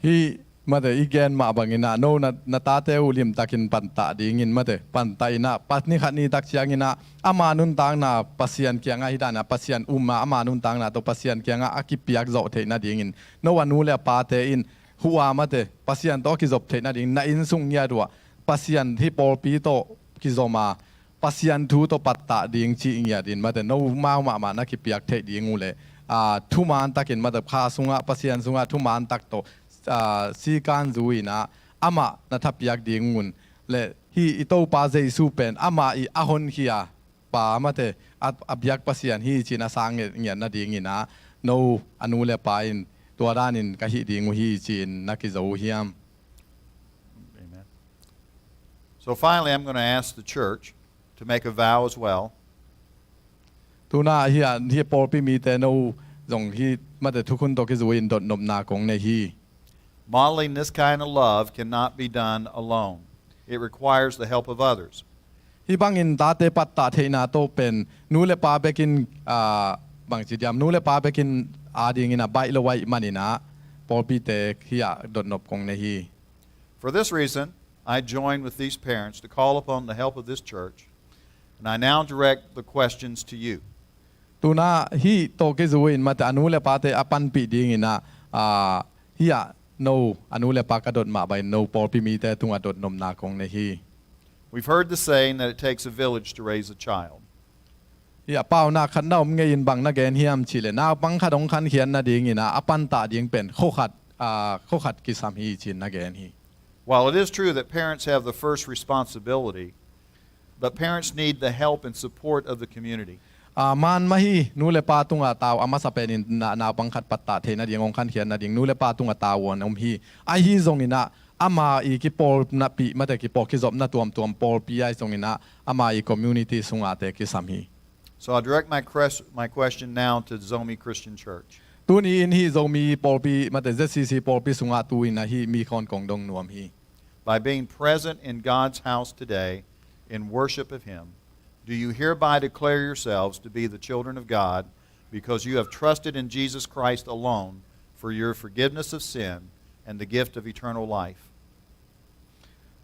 Hih mate i gen mah bangin ah no na, na tate uh limtakin pantah dingin mate pantah in ah, pa ni khat ni tak ciangin ah ama nuntakna Pasian kiangah hi dan ah, Pasian um a ama nuntakna tawh Pasian kiangah a kipiak zawh theih nadingin no a nu le a pate in huh a mate Pasian tawh a kizop theih nadingin na innsung ngiat uh ah Pasian hih pawlpi tawh kizom a Pasian thu tawh pattah ding cih ngiat in mate no mau mahmah na kipiak theih ding uh leh, aa, thuman takin mate kha sungah Pasian sungah thuman tak tawh, aa, sikan zu in ah amah na thapiak ding un leh hih i Topa Jesu pen amah i a honkhia pa mate a, a biak Pasian hi ci-in a sang ngiat, ngiat nadingin ah no a nu le pa in tua danin ka hih ding uh hi ci-in na kizo uh hiam? Amen. So finally, I'm gonna ask the church to make a vow as well. Tuna hih a, hih pawlpi mite no zong hih mate thukhun tawh kizui in dotnopna kong nei hi. Modeling this kind of love cannot be done alone. It requires the help of others. Hih bangin tate pattah theihna tawh pen nu le pa bekin, ah, bangci diam, nu le pa bekin adingin a baih lo ahih manin ah pawlpite hih a dotnop kong nei hi. For this reason, I join with these parents to call upon the help of this church, and I now direct the questions to you. Tuna hih tawh kizui in mate a nu le pate a panpih dingin ah, ah, hih a no a nu le pa ka dot mah bangin no pawlpi mite tungah dotnopna kong nei hi. We've heard the saying that it takes a village to raise a child. Hih a paunak khat na om ngei in bang na gen hiam cihleh naupang khat hong khankhiat nadingin ah a pantah ding pen khua khat, ah, khua khat kisam hi ci-in na gen hi. While it is true that parents have the first responsibility, But parents need the help and support of the community. Ah, man mah hi, nu le pa tungah tau, a masa penin na, naupang khat pattah theih nading, hong khankhiat nading, nu le pa tungah tau a om hi. Ahi zongin ah, ama i kipawl napih, mate kipawl kizopna tuamtuam pawlpi ahi zongin ah, ama i community sungah te kisam hi. So I'll direct my, cres- my question now to Zomi Christian Church. Tuni in hih Zomi pawlpi, mate Z C C pawlpi sungah tu in ah hih mi khawng kong dong nuam hi. By being present in God's house today in worship of Him, do you hereby declare yourselves to be the children of God because you have trusted in Jesus Christ alone for your forgiveness of sin and the gift of eternal life?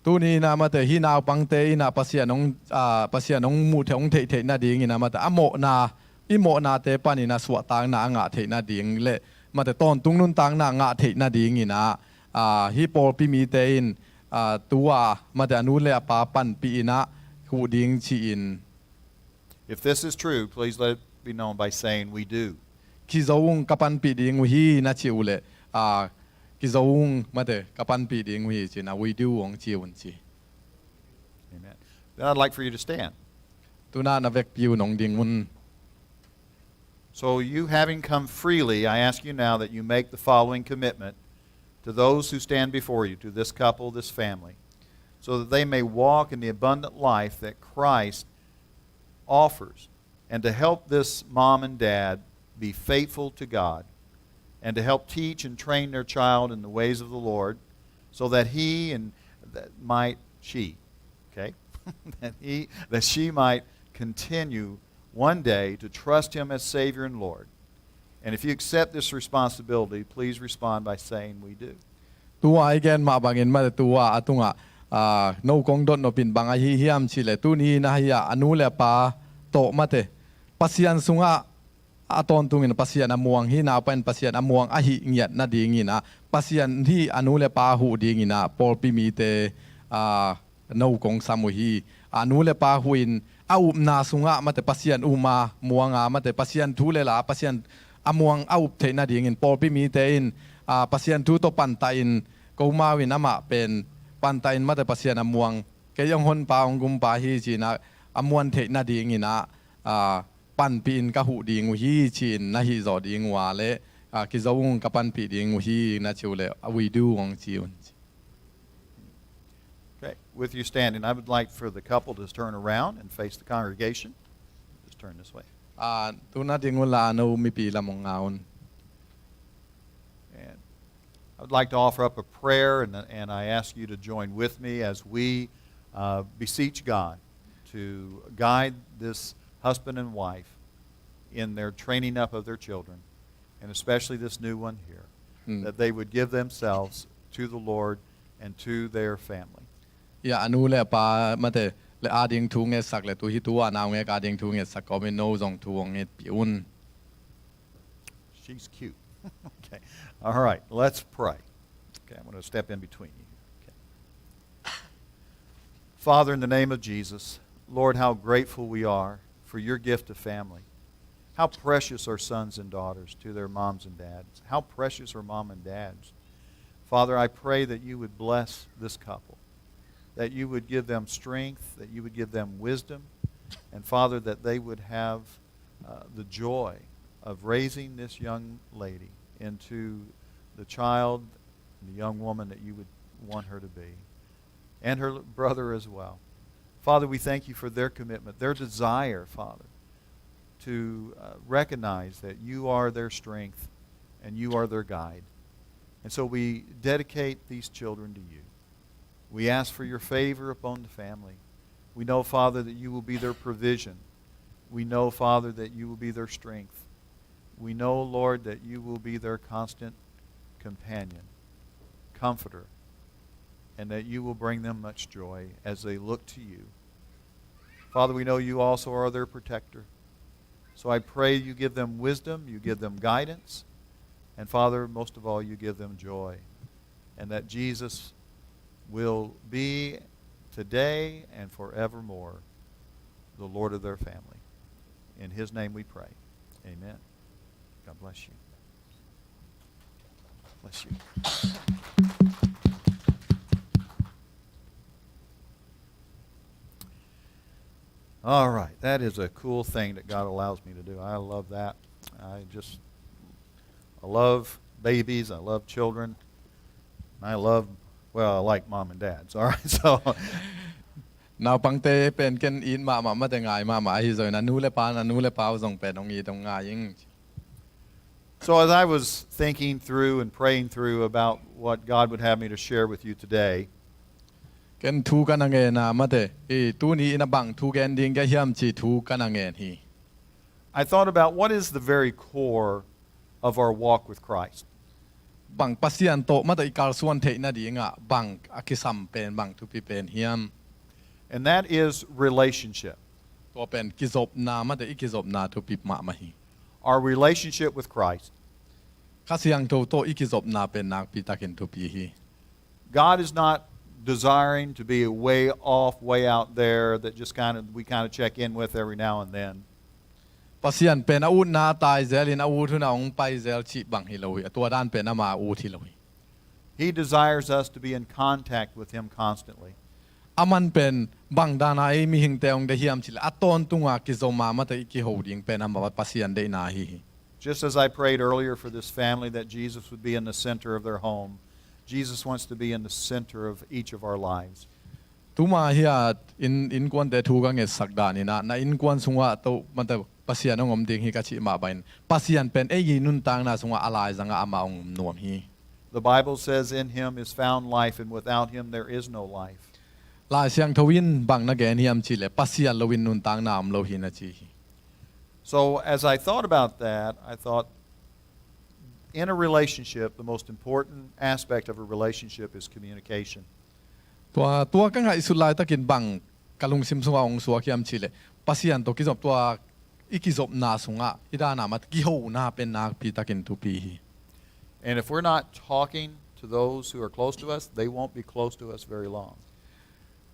Tuni in ah mate hih naupangte in ah Pasian hong, ah, Pasian hong muh theih, hong theih theih nadingin ah mate a mawhna, i mawhnate panin ah suahtakna a ngah theih nading le mate tawntung nuntakna a ngah theih nadingin ah, ah, hih pawlpi mite in, ah, tu-a mate a nu le a pa panpih in ah huh ding ci-in. If this is true, please let it be known by saying, "We do." Kizo ung, ka panpih ding uh hi na cih uh leh, ah, kizo ung, mate ka panpih ding uh hi ci-in ah, "We do" hong ci un ci. Amen. Then I'd like for you to stand. Tu-in ah na vekpi un hong ding un. So you, having come freely, I ask you now that you make the following commitment to those who stand before you, to this couple, this family, so that they may walk in the abundant life that Christ offers, and to help this mom and dad be faithful to God, and to help teach and train their child in the ways of the Lord, so that he and that might she, okay, that he, that she might continue one day to trust Him as Savior and Lord. And if you accept this responsibility, please respond by saying, "We do." Tu-a i gen mah bangin mate tu-a a tungah, ah, no kong dot nop in bang ahi hiam cih leh tuni in ah hih a nu le a pa tawh mate Pasian sungah a tawntungin Pasian a muang, hih naupa in Pasian a muang ahih ngiat nadingin ah Pasian hih a nu le pa huh dingin ah pawlpi mite, ah, no kong sam uh hi. A nu le pa huh in a upna sungah mate Pasian um a muang a mate Pasian thu le la Pasian a muang a up theih nadingin pawlpi mite in, ah, Pasian thu tawh pantah in, "Ko mau in amah pen pantah in mate Pasian a muang, kei hong honpa hong gumpa hi," ci-in ah a muan theih nadingin ah, ah, panpih in ka huh ding uh hi ci-in na hih zawh ding uh a leh, ah, kizo ung, ka panpih ding uh hi na cih uh leh, "We do" hong ci un ci. Okay, with you standing, I would like for the couple to turn around and face the congregation. Just turn this way. Ah, tu-in ah ding unla no mipi lam hong nga un. And I would like to offer up a prayer, and, and I ask you to join with me as we, uh, beseech God to guide this husband and wife in their training up of their children, and especially this new one here, that they would give themselves to the Lord and to their family. Ya, a nu le a pa mate le a ding thu ngetsak le tu hih tu-a naungek a ding thu ngetsak kawmin no zong thu hong ngetpih un. She's cute. Okay. All right. Let's pray. Okay, I'm gonna step in between you. Okay. Father, in the name of Jesus, Lord, how grateful we are for your gift of family. How precious are sons and daughters to their moms and dads. How precious are mom and dads. Father, I pray that you would bless this couple, that you would give them strength, that you would give them wisdom, and Father, that they would have, uh, the joy of raising this young lady into the child and the young woman that you would want her to be, and her brother as well. Father, we thank you for their commitment, their desire, Father, to, uh, recognize that you are their strength and you are their guide. And so we dedicate these children to you. We ask for your favor upon the family. We know, Father, that you will be their provision. We know, Father, that you will be their strength. We know, Lord, that you will be their constant companion, comforter, and that you will bring them much joy as they look to you. Father, we know you also are their protector. So I pray you give them wisdom, you give them guidance, and Father, most of all, you give them joy. And that Jesus will be today and forevermore the Lord of their family. In his name we pray. Amen. God bless you. Bless you. All right, that is a cool thing that God allows me to do. I love that. I just, I love babies. I love children. I love, well, I like mom and dads. All right, so Naupangte pen ken it mahmah, mate ngai mahmah ahi zongin a nu le pa, a nu le pa uh zong pen hong it hong ngai ing. So as I was thinking through and praying through about what God would have me to share with you today, Ken thu ka na ngen a, mate, i tuni in a bang thu gen ding ka hiam ci thu ka na ngen hi. I thought about what is the very core of our walk with Christ. Bang Pasian tawh, mate, i kalsuan theih nadingah bang a kisam pen, bang thupi pen hiam? And that is relationship. Tua pen kizopna, mate, i kizopna thupi mahmah hi. Our relationship with Christ. Kha Siangtho tawh i kizopna pen nakpi takin thupi hi. God is not desiring to be way off, way out there that just kind of, we kind of check in with every now and then. Pasian pen a utna a tai zel in a ut hun a hong pai zel cih bang hi lo hi. A tua dan pen ama ut hi lo hi. He desires us to be in contact with Him constantly. Aman pen bang dana ei mihingte hong deih hiam cih leh a tawntunga kizom a, mate, i kiho ding pen ama Pasian deihna ahi hi. Just as I prayed earlier for this family that Jesus would be in the center of their home, Jesus wants to be in the center of each of our lives. Tuma hi a in, innkuante thu ka ngetsak dan in a, na innkuan sungah tawh, mate, Pasian hong om ding hi ka cih mah bangin Pasian pen ei nuntakna sungah a laizangah ama hong om nuam hi. The Bible says, "In Him is found life, and without Him there is no life." Lai Siangtho in bang na gen hiam cih leh Pasian loin nuntakna om lo hi na ci hi. So as I thought about that, I thought, in a relationship, the most important aspect of a relationship is communication. Tua, tua ka ngaihsut laitakin bang ka lungsim sungah hong suak hiam cih leh Pasian tawh kizop, tua i kizopna sungah i dana, mate, kihona pen nakpi takin thupi hi. And if we're not talking to those who are close to us, they won't be close to us very long.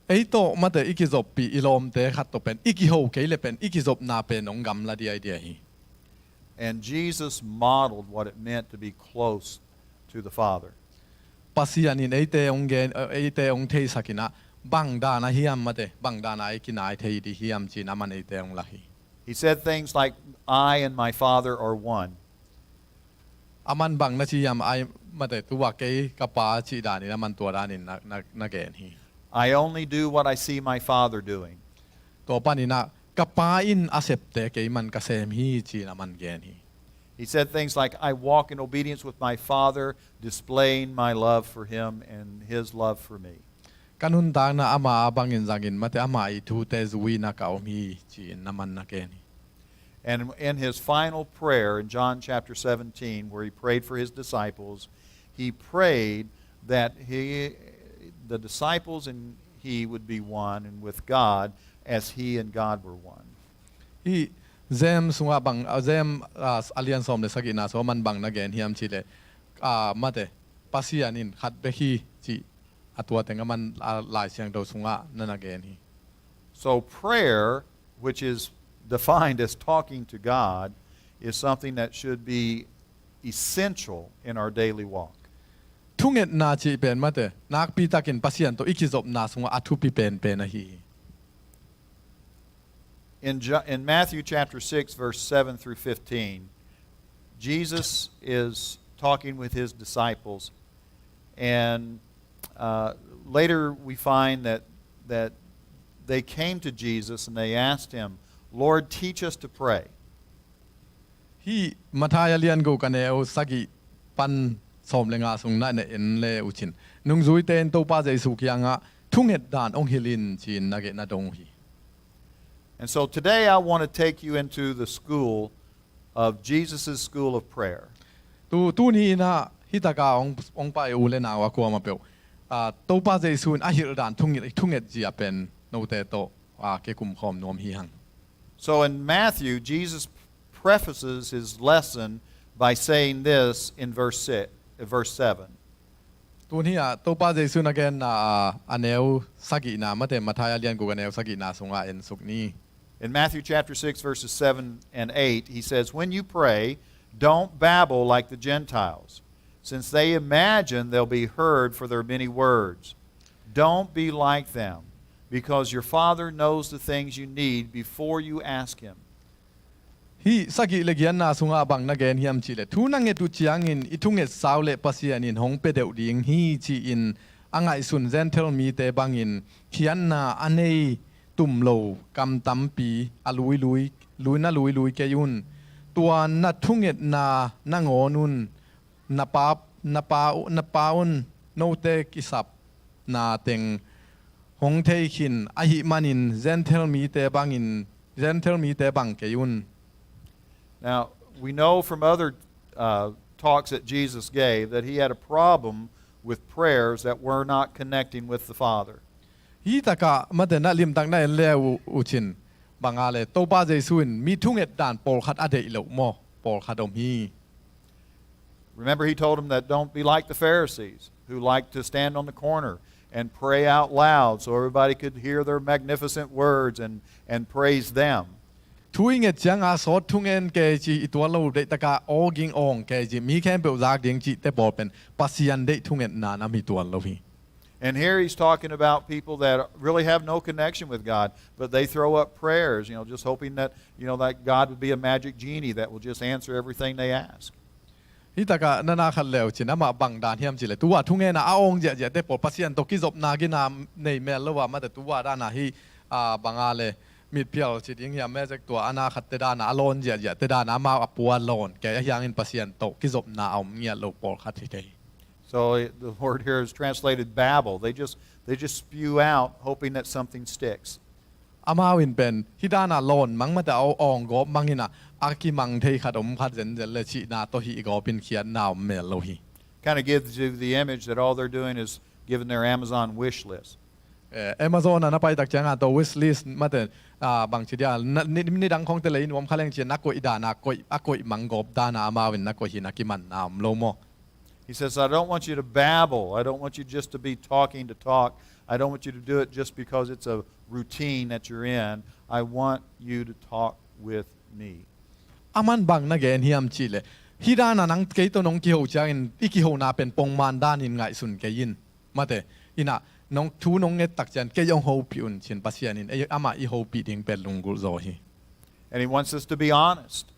Ei tawh, mate, i kizoppih i lawmte khat tawh pen i kiho kei leh pen i kizopna pen hong gamla diaidiai hi. And Jesus modeled what it meant to be close to the Father. Pasian in eite hong gen, eh, eite hong theisak in a, bang dana hiam, mate, bang dana i kinai thei ding hiam ci-in aman eite hong lak hi. He said things like, "I and my Father are one." Aman bang na ci hiam, ai, mate, tua kei ka Pa cih danin aman tua danin na, na, na gen hi. "I only do what I see my Father doing." Tua panin a, ka Pa in a septe keiman ka sem hi ci-in aman gen hi. He said things like, "I walk in obedience with my Father, displaying my love for Him and His love for me." Ka nuntakna ama a bangin zangin, mate, ama i thute zui-in a ka om hi ci-in aman na gen hi. And in His final prayer in John chapter seventeen, where He prayed for His disciples, He prayed that He, the disciples and He would be one, and with God as He and God were one. Hih James sungah bang, ah, James, ah, a lian sawm le sagihna sung aman bang na gen hiam cih leh, ah, mate, Pasian in khat bek hi cih a tua teng aman, ah, Lai Siangtho sungah na na gen hi. So prayer, which is defined as talking to God, is something that should be essential in our daily walk. Thungetna cih pen, mate, nakpi takin Pasian tawh i kizopna sungah a thupi penpen ahi hi. In, Jo- in Matthew chapter six, verse seven through fifteen, Jesus is talking with His disciples, and, uh, later we find that, that they came to Jesus and they asked Him, "Lord, teach us to pray." Hih Matthai a lian guk a neu sagih pan sawm le nga sung na na en le uh cin, nungzuite in Topa Jesu kiangah, "Thunget dan hong hilh in," ci-in na gen, na dong uh hi. And so today I want to take you into the school of Jesus' school of prayer. Tu, tuni in a, hih taka hong, hong pai u le nau a kuamah peuh, ah, Topa Jesu in a hilh dan thunget, thunget zia pen note tawh, ah, kikum khawm nuam hi hang. So in Matthew, Jesus prefaces His lesson by saying this in verse six, uh, verse seven. Tuni-ah Topa Jesu in a genna, ah, a neu sagihna, mate, Matthai a lian guk a neu sagihna sungah en suk ni. In Matthew chapter six, verses seven and eight, He says, "When you pray, don't babble like the Gentiles, since they imagine they'll be heard for their many words. Don't be like them. because your Father knows the things you need before you ask Him. Hih sagih le giatna sungah bang na gen hiam cihleh, thu na nget uh ciangin i thunget sau le Pasian in hong pia deuh ding hi ci-in a ngaihsun Gentile mite bangin khiatna a nei tum lo kam tampi a luilui, lui na luilui kei un. Tua na thungetna nangawn un na pa, na pa, na pa un note kisapna teng hong thei khin ahih manin Gentile mite bangin, Gentile mite bang kei un. Now, we know from other uh, talks that Jesus gave that He had a problem with prayers that were not connecting with the Father. Hih takah mate na limtak na en le uh, uh cin banga le Topa Jesu in mi thunget dan pawlkhat a deih loh maw, pawlkhat om hi. Remember, He told them that don't be like the Pharisees who like to stand on the corner and pray out loud so everybody could hear their magnificent words and, and praise them. Thu i nget cianga sawt thungen kei ci, i tual lo deih taka awging awng kei ci, mi khempeuh zak ding cihte pawl pen Pasian deih thungetna nam hi tual lo hi. And here He's talking about people that really have no connection with God, but they throw up prayers, you know, just hoping that, you know, that God would be a magic genie that will just answer everything they ask. Hih takah na na khat le uh cin amah bang dan hiam cihleh, tua thungena a awng ziahziahte pawl Pasian tawh kizopna gina nei mel lo a, mate tua dana hih, ah, banga le mitphial ci ding hiam, mezek tua a na khatte dana a lawn ziahziahte dana amau a pua lawn kei, ahi hangin Pasian tawh kizopna a om ngiat lo pawlkhat hi thei. So the word here is translated babble. They just, they just spew out hoping that something sticks. Amau in pen hih dana lawn mang mate a awng gawp mang inah a kimang thei khat om khat zenzen le cihna tawh hih gawp in khiatna om mel lo hi. Kind of gives you the image that all they're doing is giving their Amazon wish list. Eh, Amazon a na pai tak cianga tawh wish list mate, ah, bang ci dia, na, ni, nidang khawngte le in uam khaleng ci na koih dana koih, a koih mang gawp dana amau in na koih hi na kimanna om lo maw? He says, I don't want you to babble. I don't want you just to be talking to talk. I don't want you to do it just because it's a routine that you're in. I want you to talk with me. Aman bang na gen hiam cihleh, hih dana nang kei tawh nong kiho ciangin i kihona pen pongman danin ngaihsun kei in. Mate, inah nong thu nong nget tak ciang kei hong hopih un cin Pasian in ei, amah i hopih ding pen lunggulh zaw hi. And He wants us to be honest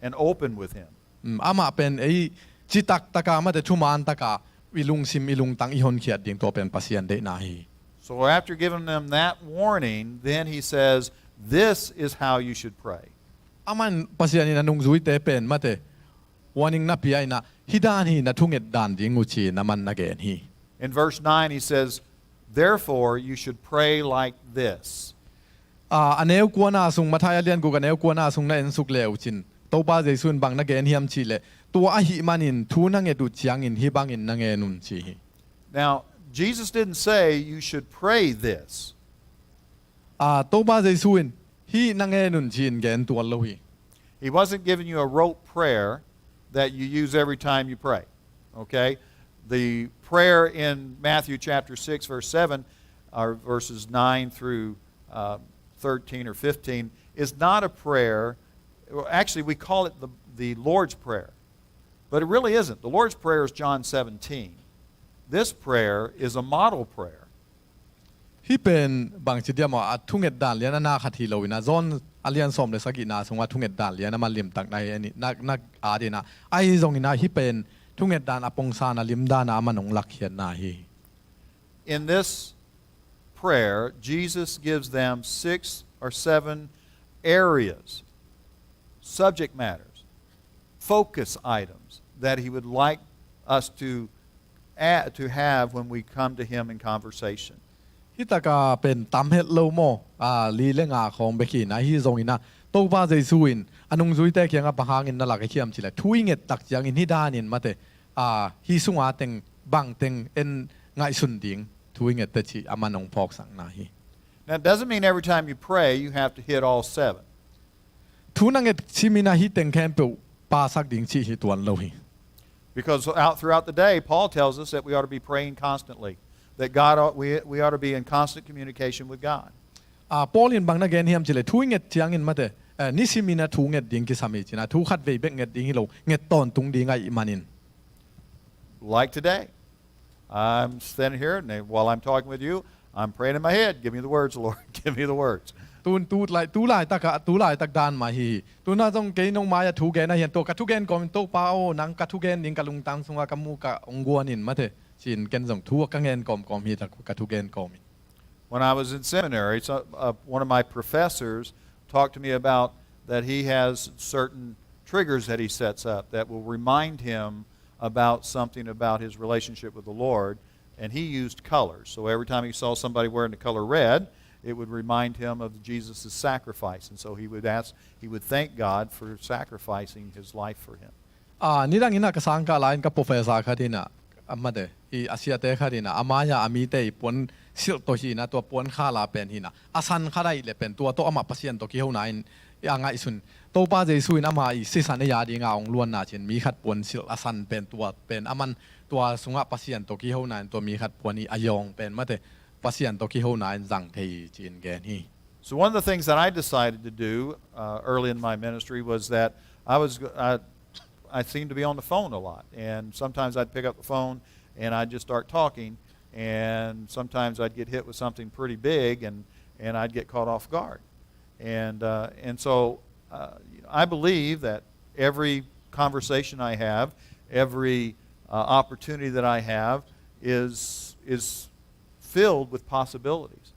and open with Him. Mm, amah pen ei citak taka mate thuman taka i lungsim i lungtang i honkhiat ding tua pen Pasian deihna hi. So after giving them that warning, then He says, this is how you should pray. Aman Pasian in a nungzuite pen mate warning na pia inah hih dan hi na thunget dan ding uh ci na man na gen hi. In verse nine, He says, therefore you should pray like this. Ah, a neu kuana sung, Matthai a lian guk a neu kuana sung na ensuk le uh cin Topa Jesu in bang na gen hiam cihleh, tua ahih manin thu na nget uh ciangin hih bangin na ngen un ci hi. Now, Jesus didn't say you should pray this. Ah, Topa Jesu in hih na ngen un ci-in gen tual lo hi. He wasn't giving you a rote prayer that you use every time you pray. Okay? The prayer in Matthew chapter six, verse seven, or verses nine through uh, thirteen or fifteen, is not a prayer. Well, actually, we call it the, the Lord's Prayer. But it really isn't. The Lord's Prayer is John seventeen. This prayer is a model prayer. Hih pen bangci diam aw, a thunget dan lian a na khat hi lo inah, John a lian sawm le sagihna sungah thunget dan lian a man limtak na hi, na, na at inah. Ahi zong inah hih pen thunget dan a pongsan a lim dan a man hong lakkhiatna hi. In this prayer, Jesus gives them six or seven areas, subject matters, focus items that He would like us to, a- to have when we come to Him in conversation. Hih taka pen tam het lo maw, a, li le nga khawng bek hi inah, ahi zong inah Topa Jesu in a nungzuite kiangah bang hangin na lak a hiam cihleh, thu i nget tak ciangin hih danin mate, a, hih sunga teng bang teng en ngaihsun ding thu i ngette cih a man hong phawksakna hi. Now, it doesn't mean every time you pray you have to hit all seven. Thu na nget cimin a hih teng khempeuh pasak ding cih hi tuan lo hi. Because out throughout the day, Paul tells us that we ought to be praying constantly, that God ought, we, we ought to be in constant communication with God. A, Paul in bang na gen hiam cihleh, thu i nget ciangin mate, eh, nisimin a thu nget ding kisam hi ci inah, thu khat vei bek nget ding hi lo, nget tawntung ding ahih manin. Like today, I'm standing here, and while I'm talking with you, I'm praying in my head, "Give me the words, Lord. Give me the words." Tu, tu lai, tu laitak ah, tu laitak dan mah hi hi. Tuna zong kei nong mai-ah thugen ahi a, tua ka thugen kawm in, "Topa aw, nang ka thugen ding ka lungtang sungah ka mu ka hong guan in mate," ci-in ken zong thu ka ngen kawmkawm hi ta, ka thugen kawm in. When I was in seminary, so, uh, one of my professors talked to me about that he has certain triggers that he sets up that will remind him about something about his relationship with the Lord. And he used colors. So every time he saw somebody wearing the color red, it would remind him of Jesus' sacrifice. And so he would ask, he would thank God for sacrificing his life for him. Ah, nidang in ah ka sangkah lai-in ka professor khat in ah, a mate, i a siate khat in ah, a mai-ah a mite i puan silh tawh hi in ah, tua puan khala pen hi in ah, a san khat ahih leh pen tua tawh amah Pasian tawh kihona in, i a ngaihsun. Topa Jesu in amah i sisan ei a dingah hong luanna ci-in mi khat puan silh a san pen tua pen a man, tua sungah Pasian tawh kihona in tua mi khat puan i a yawng pen mate, Pasian tawh kihona in zang thei hi ci-in gen hi. So one of the things that I decided to do, uh, early in my ministry was that I was, uh, I seemed to be on the phone a lot, and sometimes I'd pick up the phone and I'd just start talking, and sometimes I'd get hit with something pretty big, and, and I'd get caught off guard. And, uh, and so, uh, you know, I believe that every conversation I have, every, uh, opportunity that I have is, is filled with possibilities.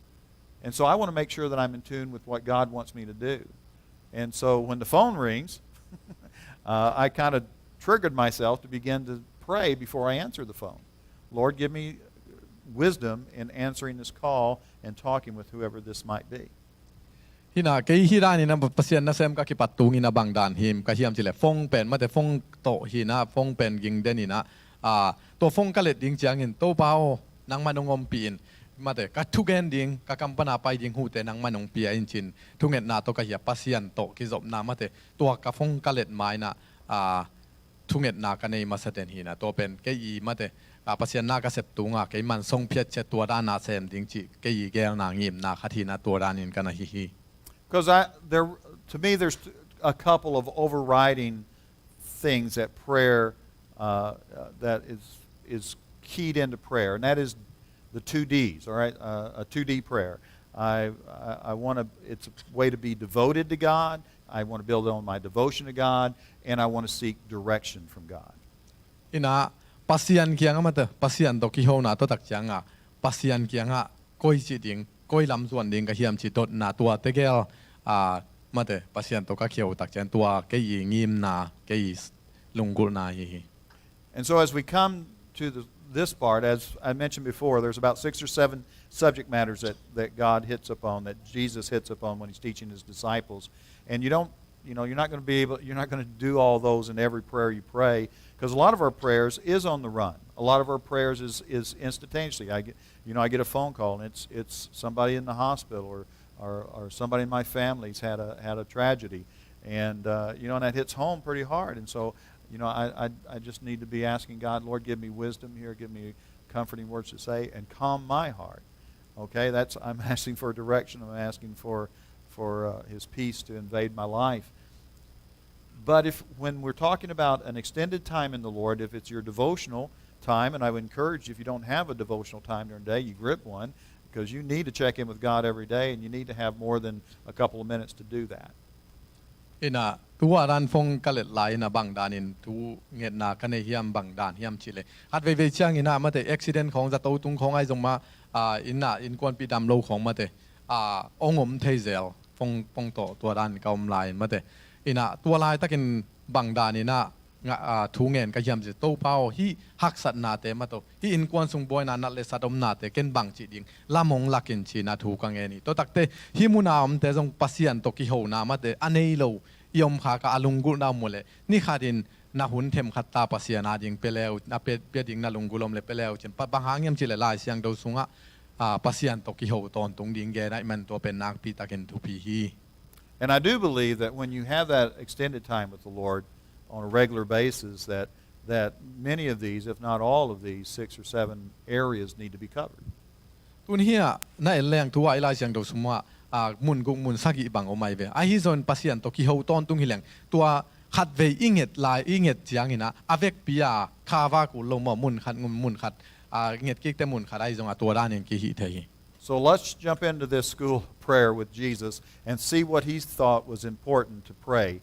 And so I want to make sure that I'm in tune with what God wants me to do. And so when the phone rings, uh, I kind of triggered myself to begin to pray before I answer the phone. "Lord, give me wisdom in answering this call and talking with whoever this might be." Hi in ah, kei hi dan in ah Pasian nasem ka kipat tung in ah bang dan him ka hiam cih leh, phone pen mate, phone tawh hi in ah, phone pen ging den in ah, ah, tua phone ka let ding ciangin, "Topa aw, nangman hong ompih in, mate, ka thugen ding, ka kam pan a pai ding hute nangman hong pia in," ci-in thungetna tawh ka hi a, Pasian tawh kizopna mate, tua ka phone ka let ma in ah, ah, thungetna ka nei masa den hi in ah, tua pen kei i mate, ah, Pasian na ka sep tung a, kei man song phiat ciat tua dan a sem ding cih kei i geelna ngimna khat hi in ah, tua dan in ka na hi hi. Because I, there, to me, there's a couple of overriding things that prayer, uh, uh, that is, is keyed into prayer, and that is the two Ds, all right? Uh, a two D prayer. I, I, I want to, it's a way to be devoted to God. I want to build on my devotion to God, and I want to seek direction from God. Hi in ah, Pasian kiangah mate, Pasian tawh kihona tawh tak ciangah, Pasian kiangah koi ci ding, koi lam zuan ding ka hiam cih dotna, tua tegel, ah, mate, Pasian tawh ka kihona tak ciang tua kei i ngimna, kei i lunggulhna hi hi. And so as we come to the, this part, as I mentioned before, there's about six or seven subject matters that, that God hits upon, that Jesus hits upon when he's teaching his disciples. And you don't, you know, you're not gonna be able, you're not gonna do all those in every prayer you pray, 'cause a lot of our prayers is on the run. A lot of our prayers is, is instantaneously. I get, you know, I get a phone call and it's, it's somebody in the hospital or, or, or somebody in my family's had a, had a tragedy. And, uh, you know, and that hits home pretty hard. And so, you know, I, I, I just need to be asking God, "Lord, give me wisdom here, give me comforting words to say, and calm my heart." Okay, that's, I'm asking for direction, I'm asking for, for, uh, his peace to invade my life. But if, when we're talking about an extended time in the Lord, if it's your devotional time, and I would encourage you, if you don't have a devotional time during the day, you grip one, because you need to check in with God every day, and you need to have more than a couple of minutes to do that. Hi in ah, tua dan phone ka let lai in ah bang danin thungetna ka nei hiam, bang dan hiam cih leh, khat veivei ciangin ah mate, accident khawng, zato tung khawng ahi zong mah, ah, in ah innkuanpih dam lo khawng mate, ah, hong om thei zel, phone, phone tawh tua dan ka om lai in mate. Hi in ah, tua laitakin bang danin ah, nga, ah, thungen ka hiam cih, "Topa aw, hih haksatnate mah tawh, hih innkuan sung buaina, nat le sat omnate ken bang cih ding lam hong lak in," ci-in ah thu ka ngen hi. Tua takte hih muna omte zong Pasian tawh kihona mate a nei lo i om khak a, a lunggulhna om uh leh, ni khatin na hun themkhat ta Pasian a ding pia le uh, na pia, pia ding na lunggulh om leh pia le uh cin. Pa, bang hang hiam cih leh Lai Siangtho sungah, ah, Pasian tawh kiho tawntung ding gen ahih man tua pen nakpi takin thupi hi. And I do believe that when you have that extended time with the Lord on a regular basis, that, that many of these, if not all of these, six or seven areas need to be covered. Tun hi ah na en leng, tu-a i Lai Siangtho sungah, ah, mun guk, mun sagih bang om ahi ve. Ahi zongin Pasian tawh kiho tawntung hi leng, tua khatvei i nget lai, i nget ciangin ah, a vekpi a kha va kul lo maw, mun khat, mun khat, ah, nget kikte mun khat ahi zongah tua danin kihih thei hi. So let's jump into this school of prayer with Jesus and see what he thought was important to pray.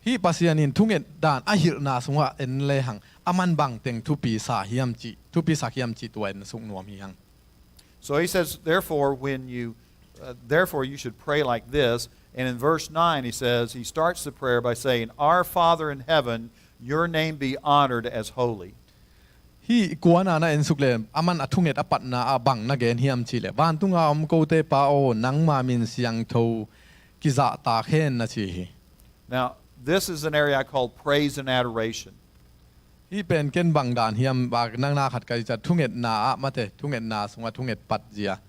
Hih Pasian in thunget dan a hilhna sungah en lehang aman bangteng thupi sa hiam cih, thupi sak hiam cih tua en suk nuam hi hang. So he says, therefore, when you, uh, therefore you should pray like this. And in verse nine he says, he starts the prayer by saying, "Our Father in heaven, your name be honored as holy." Hih kuana na en suk le aman a thunget a patna ah bang na gen hiam cih le, "Vantunga om kote Pa aw, nangma min siangtho kizahtak hen," na ci hi. Now, this is an area I call praise and adoration. Hih pen ken bang dan hiam, bak nang na khat ka i cat thungetna ah mate, thungetna sungah thunget pat zia.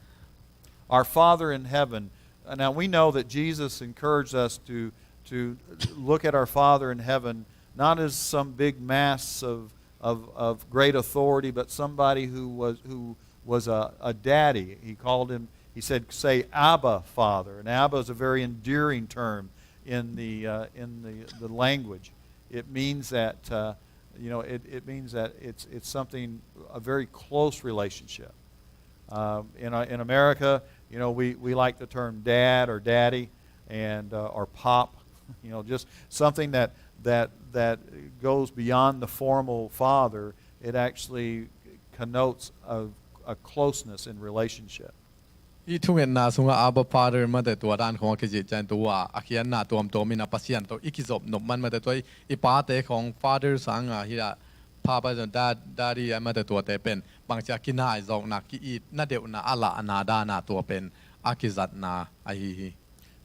Our Father in heaven. Uh, now, we know that Jesus encouraged us to, to look at our Father in heaven not as some big mass of, of, of great authority, but somebody who was, who was a, a daddy. He called him, he said, "Say Abba, Father." And Abba is a very endearing term in the, uh, in the, the language. It means that, uh, you know, it, it means that it's, it's something, a very close relationship. Um, in, uh, in America, you know, we, we like the term dad or daddy and, uh, or pop, you know, just something that, that, that goes beyond the formal father. It actually connotes a, a closeness in relationship. Hih thungetna sungah Abba Father mate tua dan khong a kizih ciang tua a khiatna tuamtuam in a Pasian tawh i kizop nop man mate tua i, i pate khong father sangah hi a papa zong dad, daddy a mate tuate pen bangcia kinaizawkna, ki-itna deuhna a lahna dana tua pen a kizatna ahi hi.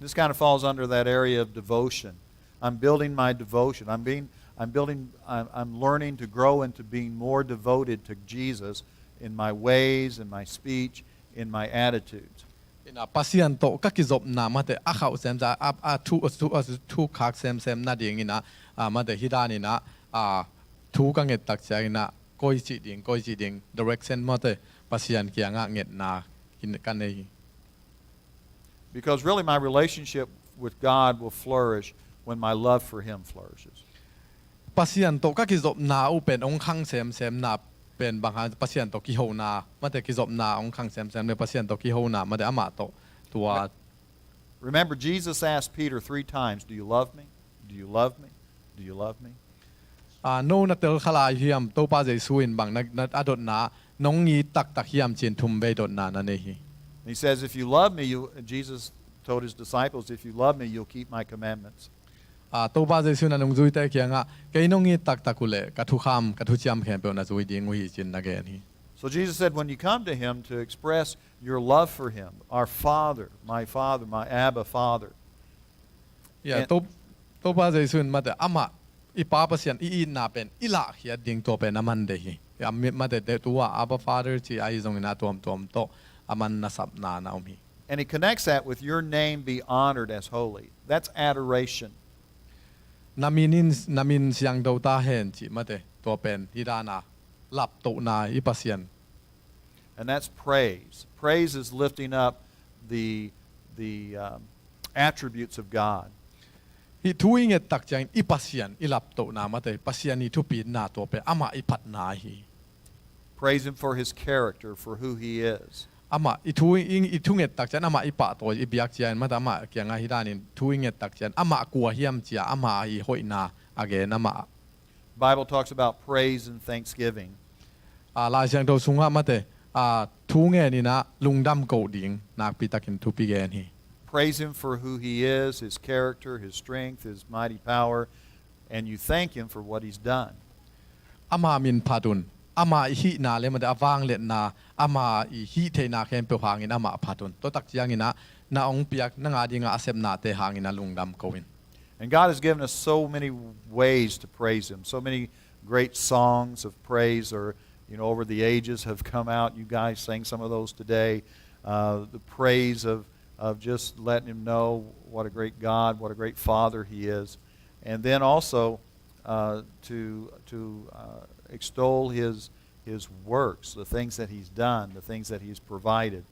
This kind of falls under that area of devotion. I'm building my devotion. I'm being, I'm building, I'm, I'm learning to grow into being more devoted to Jesus in my ways, in my speech, in my attitudes. Ina Pasian tawh ka kizopna mate a khauh semsem a, a thu, a thu, a thu khak semsem nading ina, a, mate hi dan ina, a, thu ka nget tak ciang ina koi cih ding, koi cih ding, direction mate Pasian kiangah ngetna kin-, ka nei hi. Because really, my relationship with God will flourish when my love for Him flourishes. Pasian tawh ka kizopna uh pen hong khang semsemna pen bang hang, Pasian tawh kihona mate kizopna hong khang semsem le Pasian tawh kihona mate amah tawh tua. Remember, Jesus asked Peter three times, "Do you love me? Do you love me? Do you love me?" A, no na tel kha lai hiam, Topa Jesu in bang na, na a dotna, nong it taktak hiam ci-in thum vei dotna na nei hi. And he says, "If you love me," you, Jesus told his disciples, "If you love me, you'll keep my commandments." A, Topa Jesu in a nungzuite kiangah, "Kei nong it taktak uh leh ka thukham, ka thuciam khempeuh na zui ding uh hi," ci-in na gen hi. So Jesus said, when you come to him to express your love for him, "Our Father, my Father, my Abba Father." Ya, Eh. To-, Topa Jesu in mate amah i Pa Pasian i itna pen i lahkhiat ding tua pen a man deih hi. Ya, mi-, mate de tua Abba Father ci ahi zongin a tuamtuam tawh a man na sapna na om hi. And he connects that with "Your name be honored as holy." That's adoration. Na min in, na min siangtho ta hen ci mate tua pen hi dana laptohna i Pasian. And that's praise. Praise is lifting up the, the, um, attributes of God. Hih thu i nget tak ciangin i Pasian i laptohna mate, Pasian i thupitna tua pen amah i phatna hi. Praise him for his character, for who he is. Amah i thu i, i thu nget tak ciangin amah i pahtawi i biak ciangin mate amah kiangah hi danin thu i nget tak ciangin amah kua hiam cia amah i hoihna a gen amah. Bible talks about praise and thanksgiving. A, Lai Siangtho sungah mate, a, thu ngeninah lungdam koh ding nakpitakin thupi gen hi. Praise him for who he is, his character, his strength, his mighty power, and you thank him for what he's done. Ama min phat un, ama i hihna le mate a vangliatna, ama i hih theihna khempeuh hangin amah phat un. Tua tak cianginah na hong piak nang a dingah a sepnate hangin a lungdam ko in. And God has given us so many ways to praise him, so many great songs of praise, or, you know, over the ages have come out. You guys sang some of those today. Uh, the praise of, of just letting him know what a great God, what a great Father he is. And then also, uh, to, to, uh, extol his, his works, the things that he's done, the things that he's provided.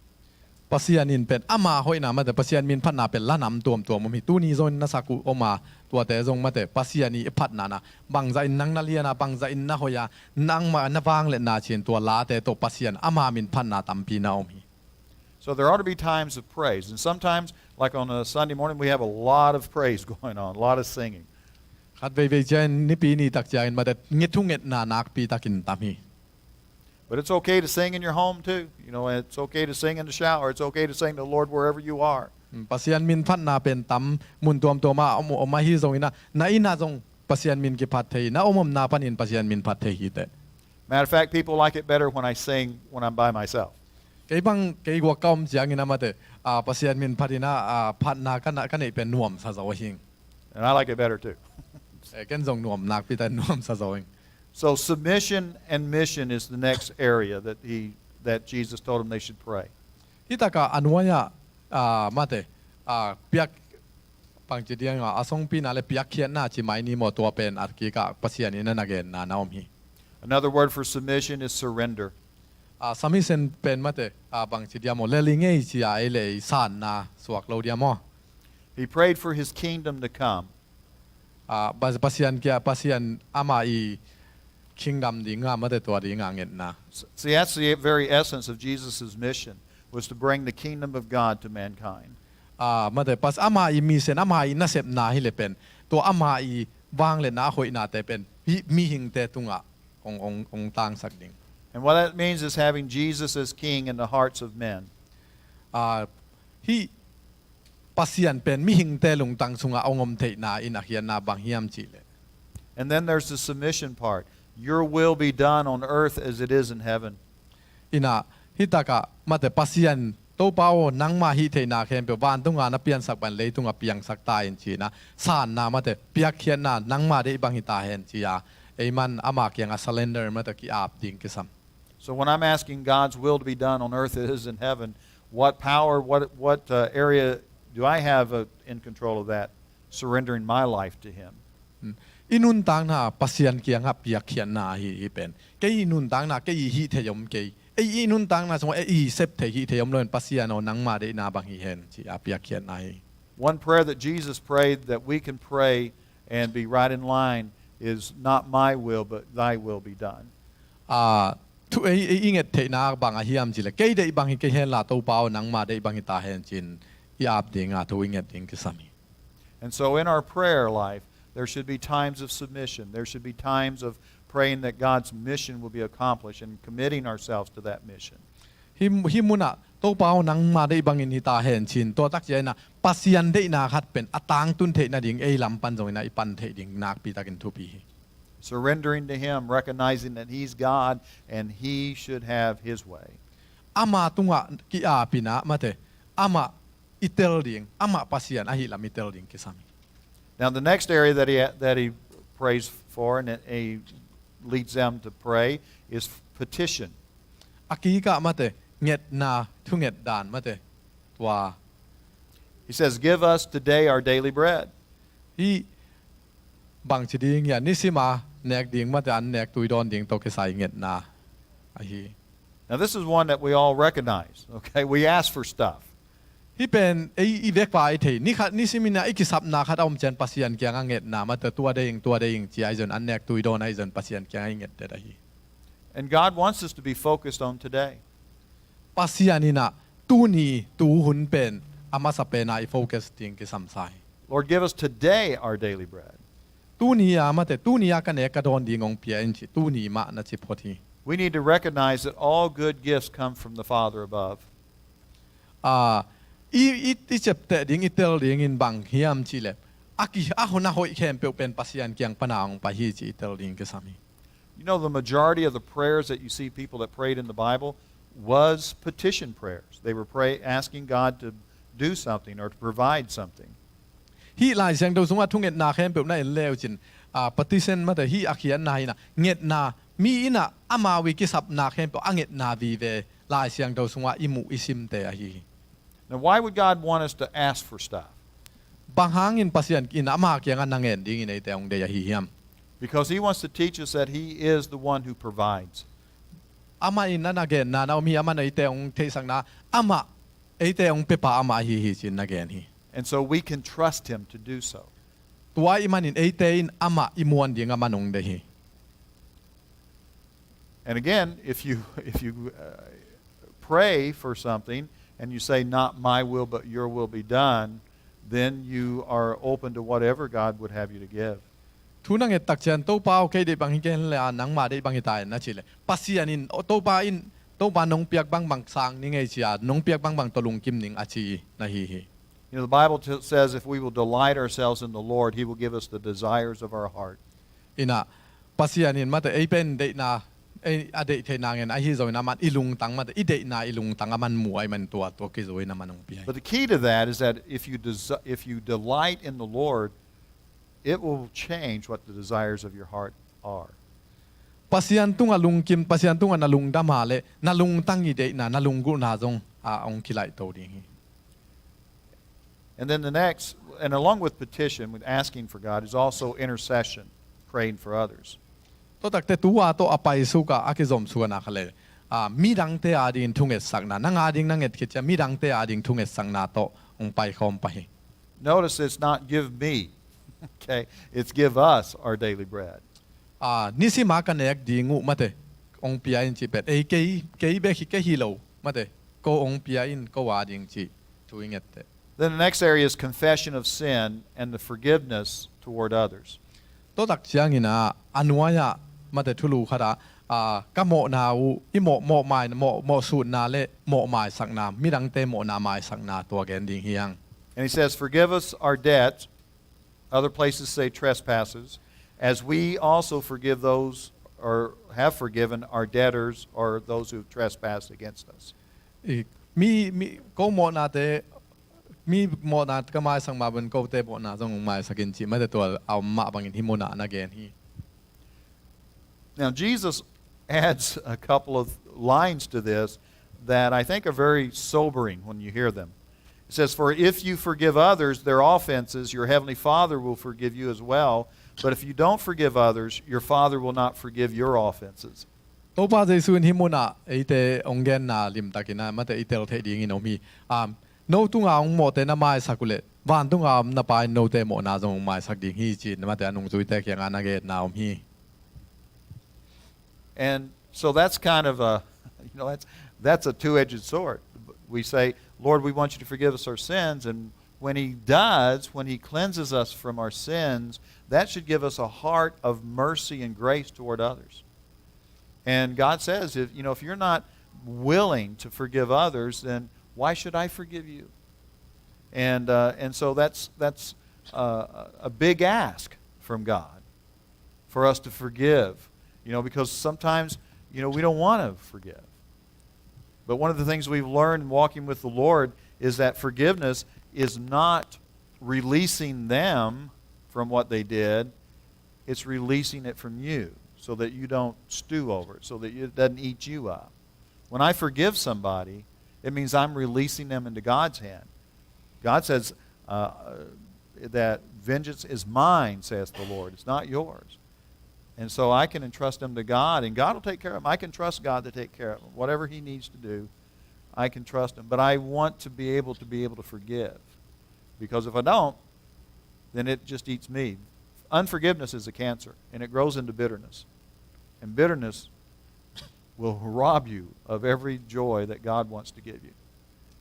Pasian in pen ama hoihna mate, Pasian min phatna pen lanam tuamtuam om hi. Tuni zong na sak uh om a, tuate zong mate, Pasian i phatna na, bangzah in nang na lian a, bangzah in na hoih a, nangmah na vangliatna cin tua late tawh Pasian ama min phatna tampi na om hi. So there ought to be times of praise. And sometimes, like on a Sunday morning, we have a lot of praise going on, a lot of singing. Khat veivei ciangin, nipi ni tak ciangin mate, nget, thungetna nakpi takin tam hi. But it's okay to sing in your home too. You know, it's okay to sing in the shower. It's okay to sing to the Lord wherever you are. Mm, Pasian min phatna pen tam mun tuamtuam ah om, om ahi zongin ah, na inn ah zong Pasian min kiphat thei hi, na om omna panin Pasian min phat thei hi teh. Matter of fact, people like it better when I sing when I'm by myself. Kei bang, kei guak ka om ciangin ah mate, ah, Pasian min phatin ah, ah, phatna ka na, ka neih pen nuamsa zo hi. And I like it better too. Eh, ken zong nuam nakpi takin nuamsa zo hi. So submission and mission is the next area that he that Jesus told them they should pray. Hi takah a nuai ah, ah, mate, ah, piak, bangci diam ah, a songpina le piakkhiatna ci mai ni maw, tua pen a kikah Pasian in a na genna na om hi. Another word for submission is surrender. Ah, submission pen mate, ah, bangci diam maw, lel i ngei ci a, ei le ei sanna suak lo diam maw. He prayed for his kingdom to come. Ah, Pas-, Pasian kia, Pasian ama i kingdom ding a mate, tua ding a ngetna. S-, See, that's the very essence of Jesus' mission, was to bring the kingdom of God to mankind. Ah, mate, pas ama i mission, ama i nasepna hi le pen, tua ama i vangliatna a hoihnate pen hi mihingte tungah ong, ong, ong tangsak ding. And what that means is having Jesus as king in the hearts of men. Ah, hi Pasian pen mihingte lungtang sungah ong om theihna in a khiatna bang hiam cih leh. And then there's the submission part. Your will be done on earth as it is in heaven. Ina, hi takah mate, Pasian, Topa aw, nangma hih theihna khempeuh vantunga na piansak bang leitungah piangsak ta in ci-in ah, sanna mate, piakkhiatna, nangma deih bang hi ta hen ci-a, ei man ama kiangah surrender mate, ki-ap ding kisam. So when I'm asking God's will to be done on earth as it is in heaven, what power, what, what uh, area do I have uh, in control of that? Surrendering my life to Him. Mm. I nuntakna Pasian kiangah piakkhiatna ahi hi pen. Kei i nuntakna, kei i hih thei om kei. Ei i nuntakna sungah ei i sep thei, hih thei om lo in, Pasian aw, nangma deihna bang hi hen ci-a piakkhiatna hi. One prayer that Jesus prayed that we can pray and be right in line is, "Not my will, but thy will be done." Ah, thu ei, ei i nget theihna bang a hiam cih leh, kei deih bang hi kei hen la, Topa aw, nangma deih bang hi ta hen ci-in i ap ding a, thu i nget ding kisam hi. And so in our prayer life, there should be times of submission. There should be times of praying that God's mission will be accomplished and committing ourselves to that mission. Hi, hi munah, Topa aw, nangma deih bangin hi ta hen ci-in, tua tak ciangin ah Pasian deihna khat pen a tangtun theih nading ei lam pan zongin ah i pan theih ding nakpi takin thupi hi. Surrendering to Him, recognizing that He's God and He should have His way. Ama tungah ki-ap in ah mate, amah i tel ding, amah Pasian ahih lam i tel ding kisam hi. Now, the next area that he, that he prays for and that he leads them to pray is petition. A kikah mate, ngetna, thunget dan mate, tua. He says, "Give us today our daily bread." Hi bangci ding hiam, nisima nek ding mate, an nek tui dawn ding tawh kisai ngetna ahi. Now, this is one that we all recognize, okay? We ask for stuff. Hi pen ei i vekpa i thei, ni khat, nisimin ah i kisapna khat a om ciang Pasian kiangah ngetna mate, tua deih ing, tua deih ing ci-a, ahi zong an nek tui dawn, ahi zong Pasian kiangah i ngetdet ahi. And God wants us to be focused on today. Pasian in ah tuni, tuhun pen a masa pen ah i focus ding kisam sa hi. "Lord, give us today our daily bread." Tuni a mate, tuni a ka nek ka dawn ding hong pia in ci, tuni mah na ci phot hi. We need to recognize that all good gifts come from the Father above. Ah, i, i, i ciapteh ding, i tel ding in bang hiam cih leh, a ki, a hon a hoih khempeuh pen Pasian kiang pan a hong pai hi ci i tel ding kisam hi. You know, the majority of the prayers that you see people that prayed in the Bible was petition prayers. They were pray, asking God to do something or to provide something. Hih Lai Siangtho sungah thungetna khempeuh na en le uh cin, ah, petition mate, hih a khiatna hi in ah, ngetna, mi in ah amau i kisapna khempeuh a ngetna vive Lai Siangtho sungah i muh i simte ahi hi. Now, why would God want us to ask for stuff? Bang hangin Pasian in ama kiangah na ngen dingin eite hong deih ahi hiam? Because He wants to teach us that He is the one who provides. Amah in a na genna na om hi, amah in eite hong theihsakna, amah eite hong piapa amah ahi hi ci-in na gen hi. And so we can trust Him to do so. Tua ahih manin eite in amah i muan ding a man hong deih hi. And again, if you, if you uh, pray for something and you say, "Not my will, but your will be done," then you are open to whatever God would have you to give. Thu na nget tak ciang, "Topa aw, kei deih bang hi ken le a, nangma deih bang hi ta in," na ci le, Pasian in, "Topa in, Topa nong piak bangbang sang ning ei," ci a, "Nong piak bangbang tawh lungkim ning," a ci na hi hi. You know, the Bible t- says if we will delight ourselves in the Lord, He will give us the desires of our heart. Ina, Pasian in mate ei pen deihna, ei a deih theihna ngen ahi zongin aman i lungtang mate, i deihna i lungtang aman mu ahih man tua, tua kizui in aman hong pia hi. But the key to that is that if you desi- if you delight in the Lord, it will change what the desires of your heart are. Pasian tungah lungkim, Pasian tungah na lungdam a le, na lungtang i deihna, na lunggulhna zong a hong kilaihto ding hi. And then the next, and along with petition, with asking for God, is also intercession, praying for others. Tua takte tua tawh a paisuk a, a kizomsuk a na kha le, a, midangte adingin thungetsakna, nang ading na nget khit ciang midangte ading thungetsakna tawh hong paikhawm pah hi. Notice it's not "Give me," okay? It's "Give us our daily bread." A, nisim a ka nek ding uh mate, hong pia in cih pen, ei kei, kei bek hi, kei hi lo mate, ko hong pia in, ko ading cih thu i ngette. Then the next area is confession of sin and the forgiveness toward others. Tua tak ciangin a, a nuai-ah mate thulu khat ah, a, ka mawhna uh, i mawh, mawhmai, mawh, mawhsutna le mawhmaisakna, midangte mawhna maisakna tua gen ding hi hang. And he says, "Forgive us our debts," other places say trespasses, "as we also forgive those, or have forgiven our debtors, or those who have trespassed against us." I, mi, mi, ko mawhnate, mi mawhna ka maisak mah bangin kote mawhna zong hong maisak in cih mate tua a om mah bangin hih munah na gen hi. Now, Jesus adds a couple of lines to this that I think are very sobering when you hear them. It says, "For if you forgive others their offenses, your heavenly Father will forgive you as well. But if you don't forgive others, your Father will not forgive your offenses." Topa Jesu in hih munah eite hong genna limtakin a, mate i tel theih dingin om hi. Um, "No tunga hong mawhte na maisak uh leh, vantunga om na Pa in note mawhna zong hong maisak ding hi," ci-in mate a nungzuite kiangah na genna om hi. And so that's kind of a, you know, that's, that's a two-edged sword. We say, "Lord, we want you to forgive us our sins." And when he does, when he cleanses us from our sins, that should give us a heart of mercy and grace toward others. And God says, if, you know, "If you're not willing to forgive others, then why should I forgive you?" And, uh, and so that's, that's, uh, a big ask from God for us to forgive, you know, because sometimes, you know, we don't want to forgive. But one of the things we've learned in walking with the Lord is that forgiveness is not releasing them from what they did. It's releasing it from you so that you don't stew over it, so that it doesn't eat you up. When I forgive somebody, it means I'm releasing them into God's hand. God says, uh, that "Vengeance is mine, saith the Lord. It's not yours." And so I can entrust them to God, and God will take care of them. I can trust God to take care of them. Whatever he needs to do, I can trust him. But I want to be able to be able to forgive. Because if I don't, then it just eats me. Unforgiveness is a cancer, and it grows into bitterness. And bitterness will rob you of every joy that God wants to give you.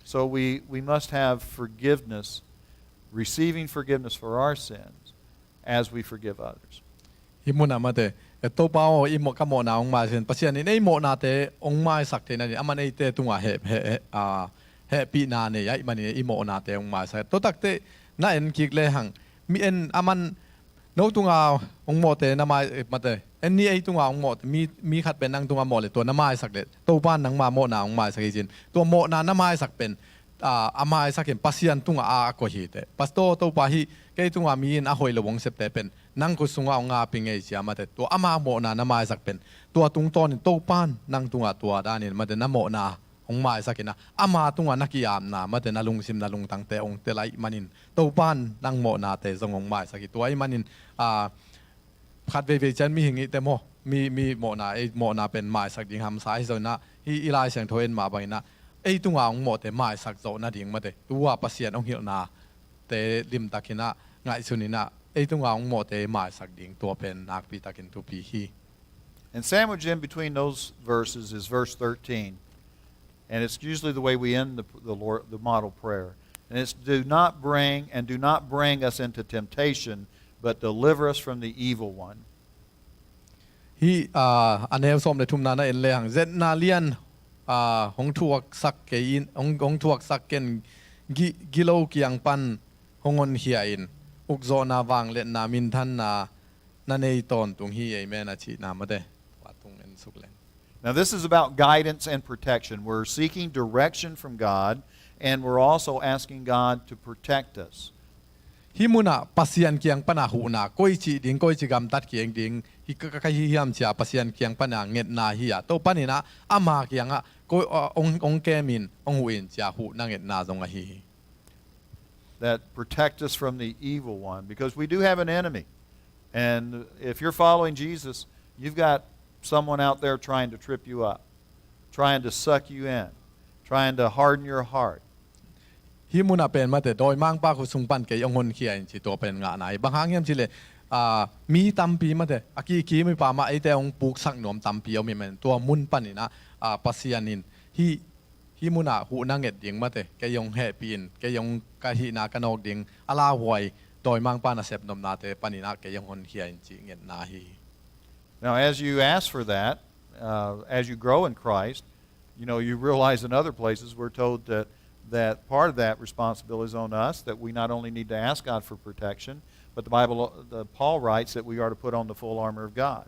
So we, we must have forgiveness, receiving forgiveness for our sins as we forgive others. Hih munah mate, e, Topa aw, i mawh, ka mawhna hong maisak in, Pasian in ei mawhnate hong maisak theihna dingin, aman eite tungah heh, heh, heh, a, hehpihna nei ahih manin i mawhnate hong maisak. Tua takte na en kik lehang, mi en aman, "No tunga hong mawhte na mai-, eh, mate, en ni ei tunga hong mawhte, mi, mi khat pen nang tunga mawh leh tua na maisak leh, Topa in nangma mawhna hong maisak hi," ci-in. Tua mawhna na maisak pen, a, a maisak in Pasian tungah a, a koih hi teh. "Pastor, Topa hih kei tunga mi in a hoih lo hong septe pen nang khut sungah hong ngap ing ei," ci-a mate, tua ama mawhna na maisak pen, tua tungtawnin Topa in nang tungah tua danin mate na mawhna hong maisak in a, ama tungah na ki-apna mate, na lungsim na lungtangte hong tel ahih manin Topa in nang mawhnate zong hong maisak hi. Tua ahih manin, a, khat veivei ciang mihing i hihte maw, mi, mi mawhna, ei mawhna pen maisak ding hamsa ahi zongin a, hih i Lai Siangtho en mah bangin a, ei tunga hong mawhte maisak zawh nading mate, tua Pasian hong hilhnate limtakin a, ngaihsun in a, ei tunga hong mawhte maisak ding, tua pen nakpi takin thupi hi. And sandwiched in between those verses is verse thirteen. And it's usually the way we end the, the, Lord, the model prayer. And it's, "Do not bring, and do not bring us into temptation, but deliver us from the evil one." Hih, ah, a neu sawm le thumna na en lehang, zetna lian, ah, hong thuaksak kei in, hong, hong thuaksak ken gi-, gilo kiang pan hong honkhia in, ukzawhna, vangliatna, minthanna na nei tawntung hi. Amen a cihna mate. Tua tung en suk leng. Now, this is about guidance and protection. We're seeking direction from God, and we're also asking God to protect us. Hih munah Pasian kiang pana huhna, koici ding, koici gamtat kiang ding, hih ka, ka, ka hi hiam cia Pasian kiang pana ngetna hi a, to paninah ama kiangah ko, ah, ong, ong kemin, ong huhin cia huhna ngetna zong ahi hi. That protect us from the evil one, because we do have an enemy. And if you're following Jesus, you've got someone out there trying to trip you up, trying to suck you in, trying to harden your heart. Hih munah pen mate, dawimangpa khut sung pan kei ong honkhia in ci tua pen ngahna hi. Bang hang hiam cileh, ah, mi tampi mate, a kiki mipa mah eite ong puksak nuam tampi om hi man. Tua mun paninah, ah, Pasian in hih hih munah huhna nget ding mate, kei ong hehpih in, kei ong ka hihna ka nawk ding, a lauhuai dawimangpa nasep nopnate paninah kei ong honkhia in cih ngetna hi. Now, as you ask for that, uh, as you grow in Christ, you know, you realize in other places we're told that, that part of that responsibility is on us, that we not only need to ask God for protection, but the Bible, the, Paul writes that we are to put on the full armor of God.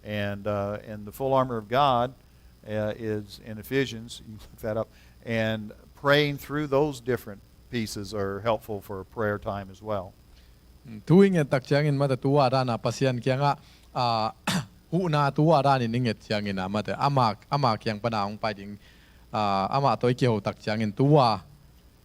And, uh, and the full armor of God, uh, is in Ephesians. You can look that up. And praying through those different pieces are helpful for prayer time as well. Mm, thu i nget tak ciangin mate, tua dana Pasian kiangah, ah, huhna tua danin i nget ciangin ah mate, ama, ama kiang pana hong pai ding, ah, amah tawh i kiho tak ciangin tua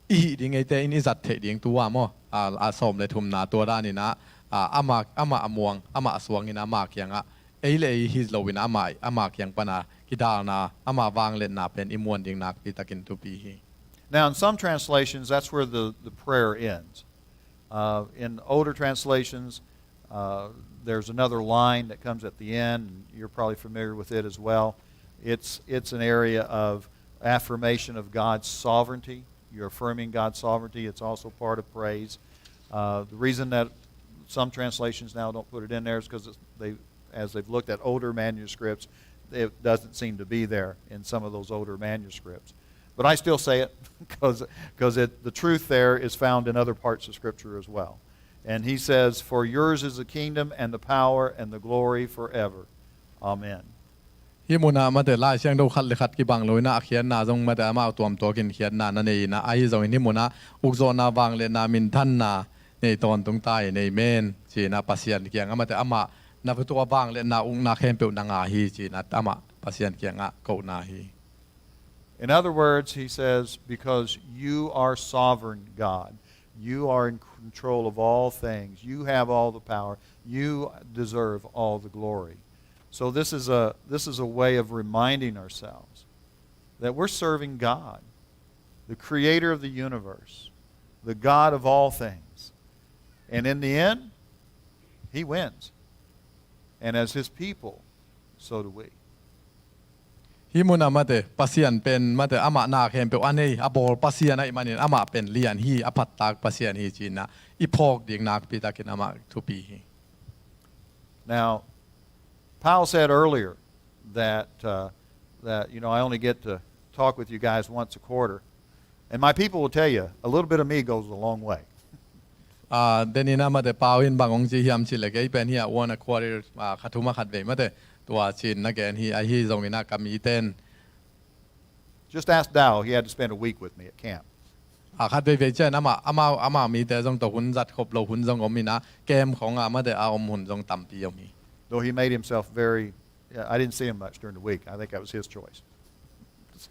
i hih ding, eite in i zat theih ding tua maw, a, a sawm le thumna tua daninah, a, amah, amah a muang, amah a suangin ama kiangah, ei le ei hi loin amah, ama kiang pana kidalna, ama vangliatna pen i muan ding nakpi takin thupi hi. Now, in some translations, that's where the, the prayer ends. Uh, in older translations, uh, there's another line that comes at the end, and you're probably familiar with it as well. It's, it's an area of affirmation of God's sovereignty. You're affirming God's sovereignty. It's also part of praise. Uh, the reason that some translations now don't put it in there is 'cause they, as they've looked at older manuscripts, it doesn't seem to be there in some of those older manuscripts. But I still say it 'cause, 'cause it, the truth there is found in other parts of Scripture as well. And he says, "For yours is the kingdom and the power and the glory forever. Amen." Hih munah mate, Lai Siangtho khat le khat kibang loinah a khiatna zong mate, amau tuamtuakin khiatna na nei inah, ahi zongin hih munah ukzawhna, vangliatna, minthanna nei tawntung ta in, amen, ci-inah Pasian kiangah mate, amah na tua vangliatna, ukna khempeuh na ngah hi ci-inah amah Pasian kiangah kohna hi. In other words, he says, "Because you are sovereign God, you are in control of all things, you have all the power, you deserve all the glory." So this is a, this is a way of reminding ourselves that we're serving God, the creator of the universe, the God of all things. And in the end, he wins. And as his people, so do we. Hih munah mate, Pasian pen mate, amah na khempeuh a nei, a bawl Pasian ahih manin amah pen lian hi, a phattak Pasian hi ci-inah i phawk ding nakpi takin amah thupi hi. Now, Paul said earlier that, uh, that, you know, "I only get to talk with you guys once a quarter." And my people will tell you, a little bit of me goes a long way. Ah, deninah mate, Paul in bang hong ci hiam cileh, kei pen hih a one a quarter, ah, kha thum a khat vei mate, tua ci-in na gen hi, ahi zonginah ka miten. Just ask Dao, he had to spend a week with me at camp. Ah, khat veivei ciang amah, amah, amah mite zong tawh hun zat khop lo hun zong om inah, camp khawngah mate a om hun zong tampi om hi. Though he made himself very, yeah, I didn't see him much during the week. I think that was his choice. So,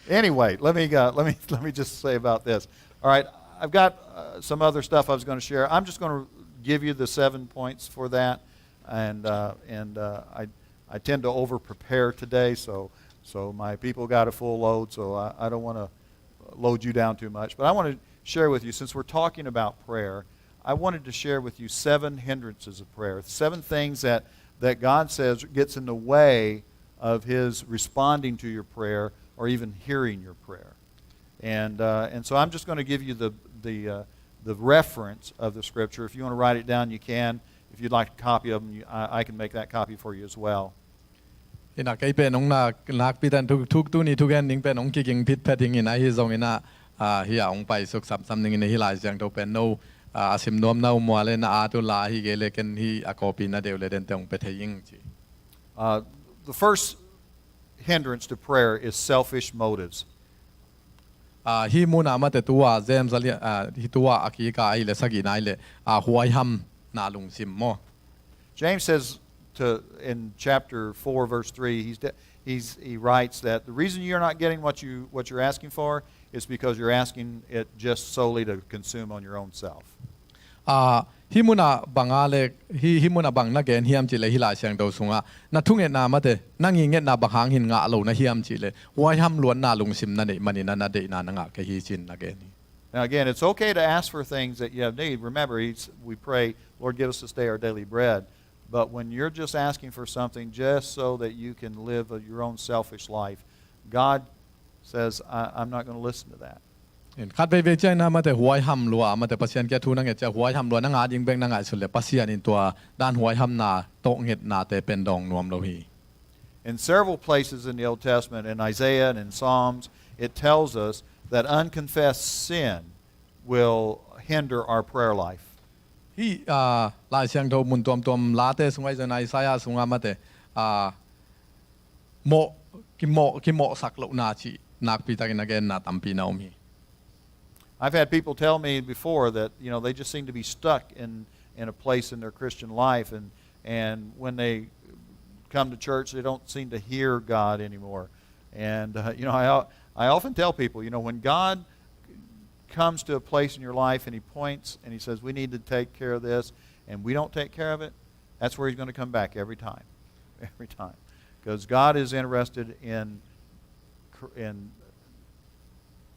anyway, let me, uh, let me, let me just say about this. All right, I've got, uh, some other stuff I was gonna share. I'm just gonna give you the seven points for that, and, uh, and, uh, I, I tend to over-prepare today, so, so my people got a full load, so I, I don't wanna load you down too much. But I wanna share with you, since we're talking about prayer, I wanted to share with you seven hindrances of prayer, seven things that, that God says gets in the way of his responding to your prayer or even hearing your prayer. And, uh, and so I'm just going to give you the, the, uh, the reference of the scripture. If you want to write it down, you can. If you'd like a copy of them, you, I, I can make that copy for you as well. Ina kei pen hong nak, nakpi tan thuk, thuk tuni thugen ding pen hong kiging phitphet ding ina, hi zong ina, ah, hi a hong paisuk sapsam ding ina, hi Lai Siangtho pen no, ah, a sim nuam na uh mua le na a tu la hi ge le ken hi a copy na deuh le den te hong pe thei ing ci. Uh, the first hindrance to prayer is selfish motives. Ah, hi muna mate tua James a lia, ah, hi tua a kika ai le sagina ai le, ah, huaiham na lungsim maw. James says to, in chapter four, verse three, he's de-, he's, he writes that the reason you're not getting what you, what you're asking for is because you're asking it just solely to consume on your own self. Ah, hi muna banga le, hi, hi muna bang na gen hiam cih le hi Lai Siangtho sunga na thungetna mate, na ngingetna bang hang hin ngah lo na hiam cih le, huaiham luatna lungsim na neih manin na, na deihna na ngah kei hi cin na gen hi. Now again, it's okay to ask for things that you have need. Remember, he's, we pray, "Lord, give us this day our daily bread." But when you're just asking for something just so that you can live your own selfish life, God says, "I, I'm not gonna listen to that." In khat veivei ciang na mate huaiham lua mate Pasian kia thu na nget ciang huaiham lua na ngah ding bek na ngaihsut le Pasian in tua dan huaihamna tawh ngetnate pen dawng nuam lo hi. In several places in the Old Testament, in Isaiah and in Psalms, it tells us that unconfessed sin will hinder our prayer life. Hi, ah, Lai Siangtho mun tuamtuam late sunga i zon Isaiah sunga mate, ah, mawh, kimawh, kimawhsak lohna cih nakpi takin a genna tampi na om hi. I've had people tell me before that, you know, they just seem to be stuck in, in a place in their Christian life, and, and when they come to church, they don't seem to hear God anymore. And, uh, you know, I, I often tell people, you know, when God comes to a place in your life and he points and he says, "We need to take care of this," and we don't take care of it, that's where he's gonna come back every time. Every time. 'Cause God is interested in, in,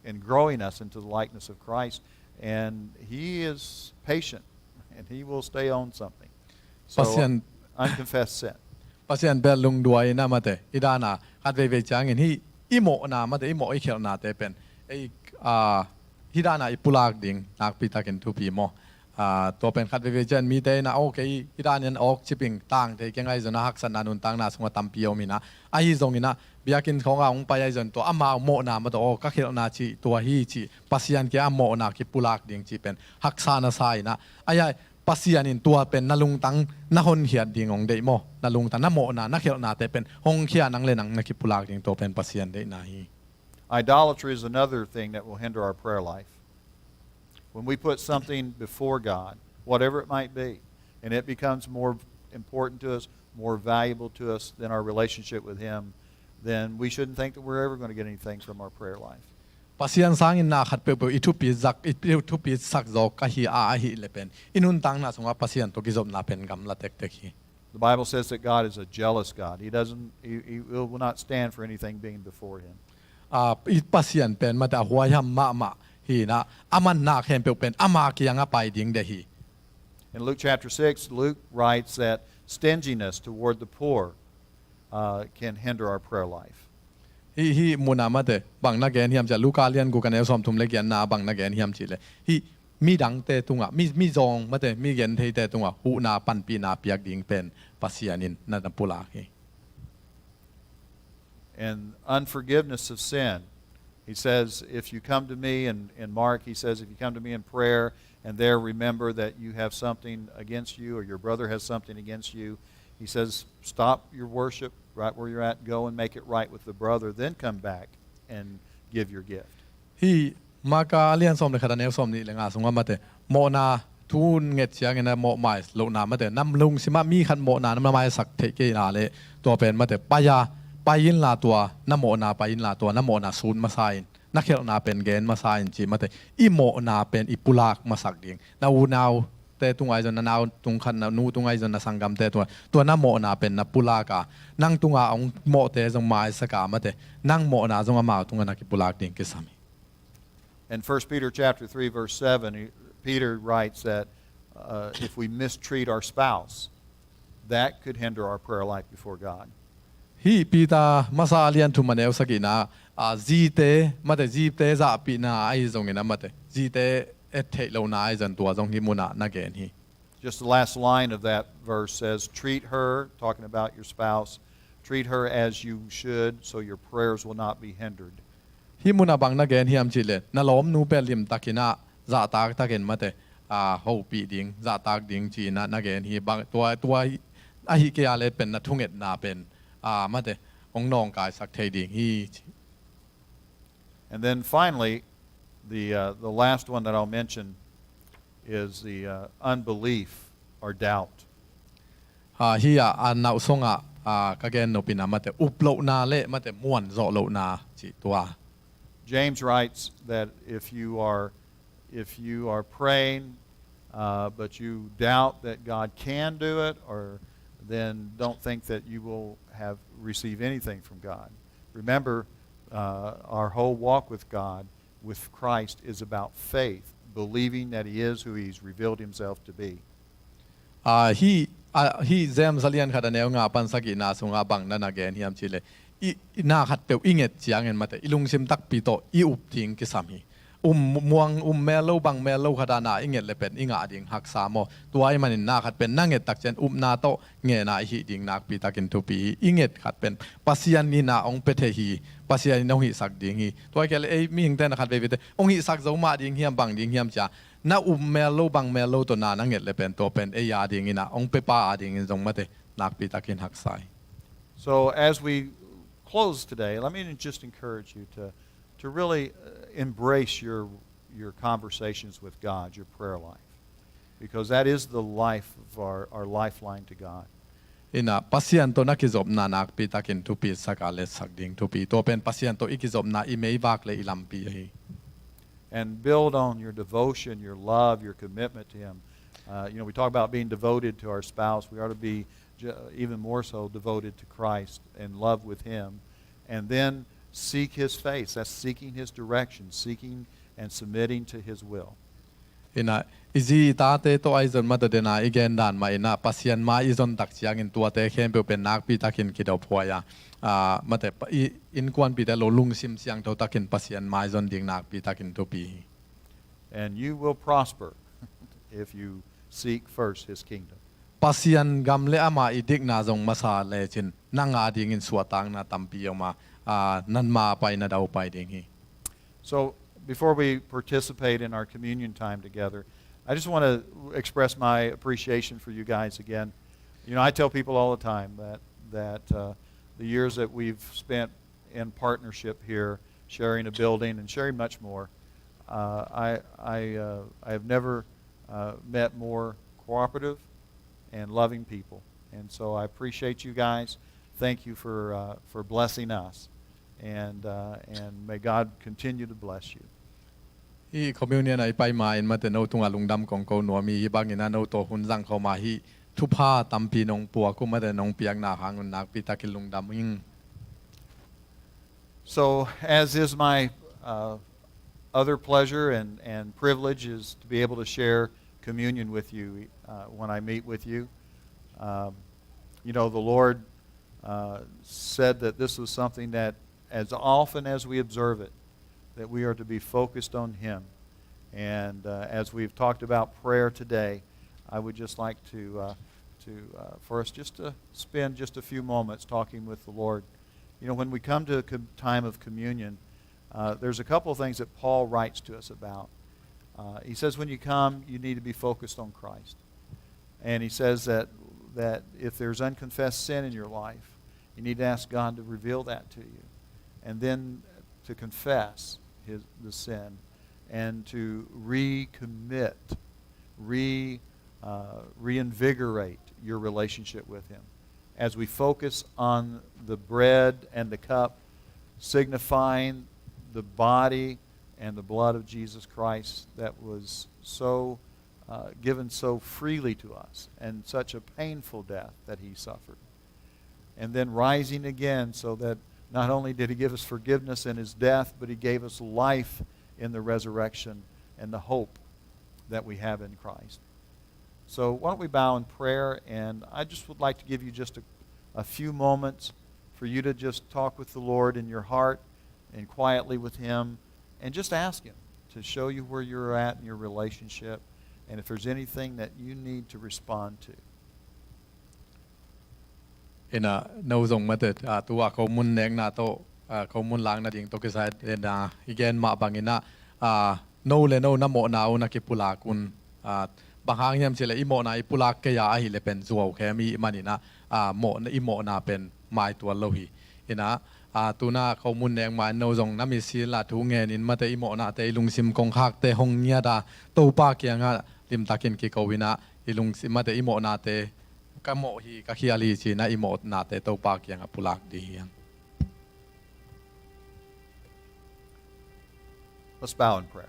in growing us into the likeness of Christ, and he is patient, and he will stay on something. So, Pasian, unconfessed sin. Pasian bel lungduai na mate, i dana, khat veivei ciangin hi, i mawhna mate, i mawh i khelhnate pen, ei, ah, hi dana i pulak ding, nakpi takin thupi maw. Ah, tua pen khat veivei ciang mite in a awk ei, hi danin awk ciping tang thei kei ngai zon a haksatna nuntakna sunga tampi om ina. Ahi zong ina, biakinn khawng a hong pai ahi zon tua, amau mawhna mate aw, ka khelhna cih, tua hi cih, Pasian kia a mawhna kipulak ding cih pen, haksa na sa ina. Ai ai, Pasian in tua pen na lungtang na honkhiat ding hong deih maw. Na lungtang, na mawhna, na khelhnate pen hong khia nang le nang na kipulak ding tua pen Pasian deihna hi. Idolatry is another thing that will hinder our prayer life. When we put something before God, whatever it might be, and it becomes more important to us, more valuable to us than our relationship with Him, then we shouldn't think that we're ever gonna get anything from our prayer life. Pasian sangin na khat peuhpeuh i thupi zak, i thupi sak zawk ka hi a, ahi le pen i nuntakna sungah Pasian tawh kizopna pen gamla tektek hi. The Bible says that God is a jealous God. He doesn't, he, he will not stand for anything being before him. Ah, i Pasian pen mate a huaiham mahmah hi ina, a manna khempeuh pen ama kiangah pai ding deh hi. In Luke chapter six, Luke writes that stinginess toward the poor, uh, can hinder our prayer life. Hi, hi muna mate, bang na gen hiam cih leh, Luka lian guk a neu sawmthum le giatna bang na gen hiam cih leh, hi midangte tungah, mi, mizawng mate, mi gentheite tungah huhna panpihna piak ding pen Pasian in na, na pulak hi. And unforgiveness of sin. He says, "If you come to me," in, in Mark, he says, "If you come to me in prayer and there remember that you have something against you or your brother has something against you," he says, "Stop your worship right where you're at, go and make it right with the brother, then come back and give your gift." Hi Marka a lian sawm le khat a neu sawm nih le nga sungah mate, mawhna thu nget ciangin a mawh mai lohna mate, na lungsimah mi khat mawhna na maisak theih kei na leh, tua pen mate, pai a, pai inla tua na mawhna, pai inla tua na mawhna sut masa in, na khelhna pen gen masa in ci mate, i mawhna pen i pulak masak ding. Na unaute tungah ahi zong, na nau tung khat, na nu tungah ahi zong, na sanggamte tungah, tua na mawhna pen na pulak a, nang tungah hong mawhte zong maisak a mate, nang mawhna zong amau tungah na kipulak ding kisam hi. In First Peter chapter three, verse seven, he, Peter writes that, uh, if we mistreat our spouse, that could hinder our prayer life before God. Hih Peter masa a lian thum a neu sagihna, a, zite, mate, zite zahpihna ahi zongin a, mate, zite et theih lohna ahi zong tua zong hih munah na gen hi. Just the last line of that verse says, "Treat her," talking about your spouse, "treat her as you should, so your prayers will not be hindered." Hih munah bang na gen hiam cihleh, na lawmnu pen limtakin ah, zahtaktakin, mate, a, hopih ding, zahtak ding ci-in ah na gen hi. Bang, tua, tua ahi kei a leh pen na thungetna pen, a, mate, hong nawngkaisak thei ding hi. And then finally, the, uh, the last one that I'll mention is the, uh, unbelief or doubt. A, hih a, a nauhsong ah, a, ka gen nop in ah, mate, up lohna le, mate, muanzawh lohna cih tua. James writes that if you are, if you are praying, uh, but you doubt that God can do it, or then don't think that you will have, receive anything from God. Remember, uh, our whole walk with God, with Christ, is about faith, believing that He is who He's revealed Himself to be. A, hih, a, hih James a lian khat a neu nga pan sagihna sungah bang na na gen hiam cihleh, i, i na khatpeuh i nget ciangin, mate, i lungsim takpi tawh i up ding kisam hi. Um muang, um mel lo, bang mel lo khat ah na i nget leh pen i ngah ding haksa maw. Tua ahih manin na khat pen na nget takciang upna tawh ngetna i hih ding nakpitakin thupi hi. I nget khat pen Pasian in ah hong pia thei hi. Pasian in hong hihsak ding hi. Tua hi kei leh ei mihingte na khat veiveite hong hihsak zo mah ding hiam, bang ding hiam ci-a na um mel lo, bang mel lo tawh na na nget leh pen tua pen ei a dingin ah, hong piapa a dingin zong, mate, nakpitakin haksa hi. So as we close today, let me just encourage you to, to really, uh, embrace your, your conversations with God, your prayer life, because that is the life of our, our lifeline to God. In ah, Pasian tawh na kizopna nakpitakin thupisak a, letsak ding thupi. Tua pen Pasian tawh i kizopna, i meivak le i lampi ahi. And build on your devotion, your love, your commitment to Him. Uh, you know, we talk about being devoted to our spouse. We ought to be ju-, even more so devoted to Christ and love with Him. And then seek His face. That's seeking His direction, seeking and submitting to His will. In ah, i zi i tate tawh ahi zong, mate, den a i gen dan mah in ah, Pasian mai i zon tak ciangin tuate khempeuh pen nakpitakin kidophuai a, a, mate, pa-, i innkuanpihte lo lungsim siangtho takin Pasian mai zon ding nakpitakin thupi hi. And you will prosper if you seek first His kingdom. Pasian gam le ama i dikna zong masa lecin nang a dingin suahtakna tampi om a, a, nang ma pai, na daupai ding hi. So before we participate in our communion time together, I just want to express my appreciation for you guys again. You know, I tell people all the time that, that, uh, the years that we've spent in partnership here, sharing a building and sharing much more, uh, I, I, uh, I have never, uh, met more cooperative and loving people. And so I appreciate you guys. Thank you for, uh, for blessing us. And, uh, and may God continue to bless you. Hih communion a i pai ma-in, mate, no tungah lungdam kong ko nuam hi. Hih bangin ah no tawh hun zang khawm a, hih thupha tampi nong puak uh, mate, nong piakna hang un nakpitakin lungdam ing. So, as is my, uh, other pleasure and, and privilege, is to be able to share communion with you, uh, when I meet with you. Um, you know, the Lord, uh, said that this was something that, as often as we observe it, that we are to be focused on Him. And, uh, as we've talked about prayer today, I would just like to, uh, to, uh, for us just to spend just a few moments talking with the Lord. You know, when we come to a com-, time of communion, uh, there's a couple of things that Paul writes to us about. Uh, he says, when you come, you need to be focused on Christ. And he says that, that if there's unconfessed sin in your life, you need to ask God to reveal that to you. And then to confess his, the sin and to recommit, re-, uh, reinvigorate your relationship with Him. As we focus on the bread and the cup, signifying the body and the blood of Jesus Christ that was so, uh, given so freely to us, and such a painful death that He suffered. And then rising again, so that not only did He give us forgiveness in His death, but He gave us life in the resurrection and the hope that we have in Christ. So why don't we bow in prayer, and I just would like to give you just a, a few moments for you to just talk with the Lord in your heart and quietly with Him, and just ask Him to show you where you're at in your relationship, and if there's anything that you need to respond to. Ina, no zong mate, ah, tua ko mun nekna to, ah, ko mun lakna ding to kisai, ina, i gen mah bangina, ah, no le no na mawhna uh na kipulak un, ah, bang hang hiam cih leh i mawhna i pulak kei a ahih leh pen zuau khem i hih manina, ah, mawhna, i mawhna pen maitual lo hi. Ina, ah, tuna ko mun nek ma-in no zong na misil a thu ngenin mate i mawhnate i lungsim kongkhakte hong ngiat a Topa kiangah limtakin kiko ina, i lungsim mate i mawhnate ka mawh hi, ka khial hi ci-in ah i mawhnate Topa kiangah pulak ding hi hang. Let's bow in prayer.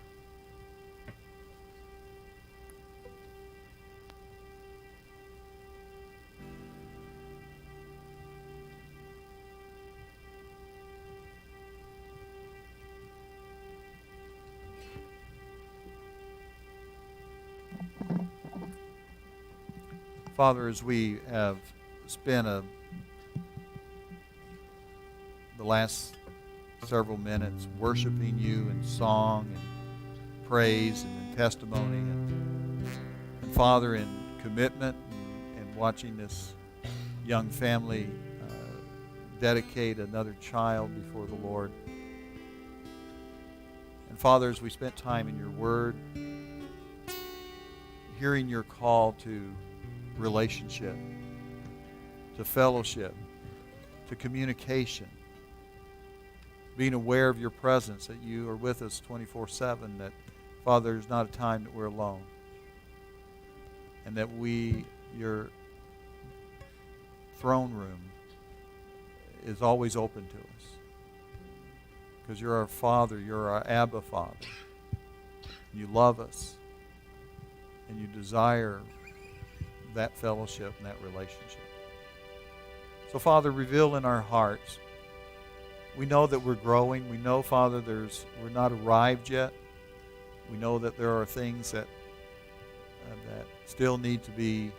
Father, as we have spent a, the last several minutes worshiping you in song and praise and in testimony, and, and Father, in commitment and, and watching this young family, uh, dedicate another child before the Lord. And Father, as we spent time in your word, hearing your call to relationship, to fellowship, to communication, being aware of your presence, that you are with us twenty-four seven, that, Father, there's not a time that we're alone, and that we, your throne room, is always open to us. 'Cause you're our Father, you're our Abba Father. You love us, and you desire that fellowship and that relationship. So, Father, reveal in our hearts. We know that we're growing. We know, Father, there's, we're not arrived yet. We know that there are things that, uh, that still need to be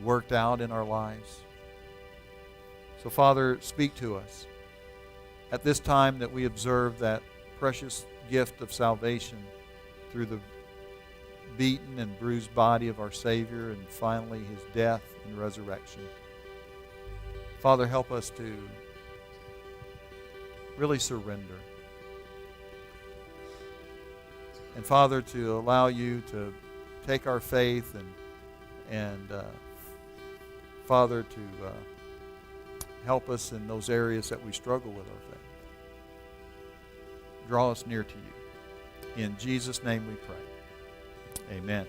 worked out in our lives. So, Father, speak to us at this time that we observe that precious gift of salvation through the beaten and bruised body of our Savior, and finally his death and resurrection. Father, help us to really surrender. And Father, to allow you to take our faith and, and, uh, Father, to, uh, help us in those areas that we struggle with our faith. Draw us near to you. In Jesus' name we pray. Amen.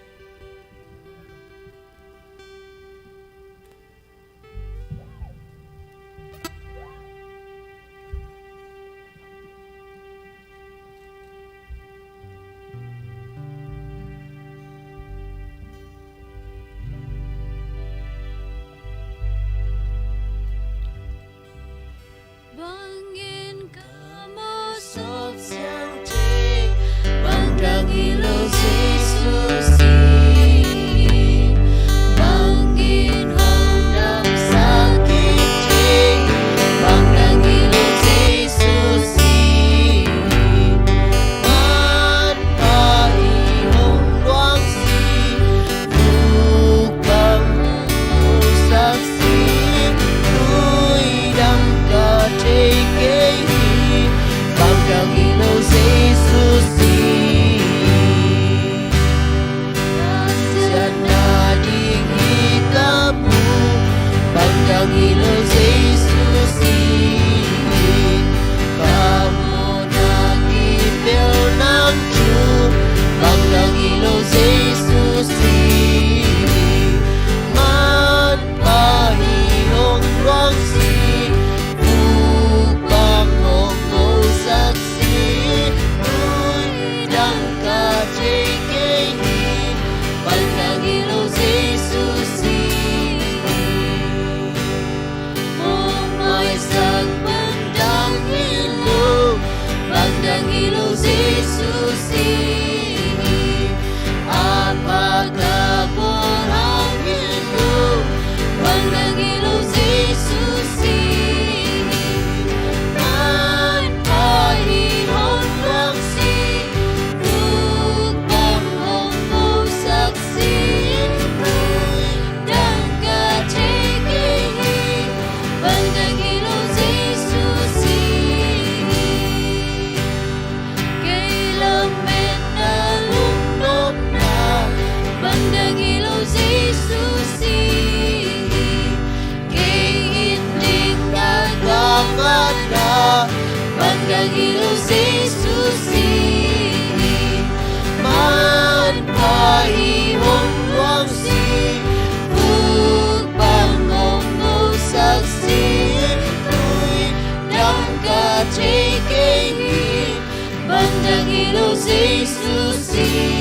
Bangin ka mawh sawm siangtho, bang dang hi lo Jesuh si. Jesu si.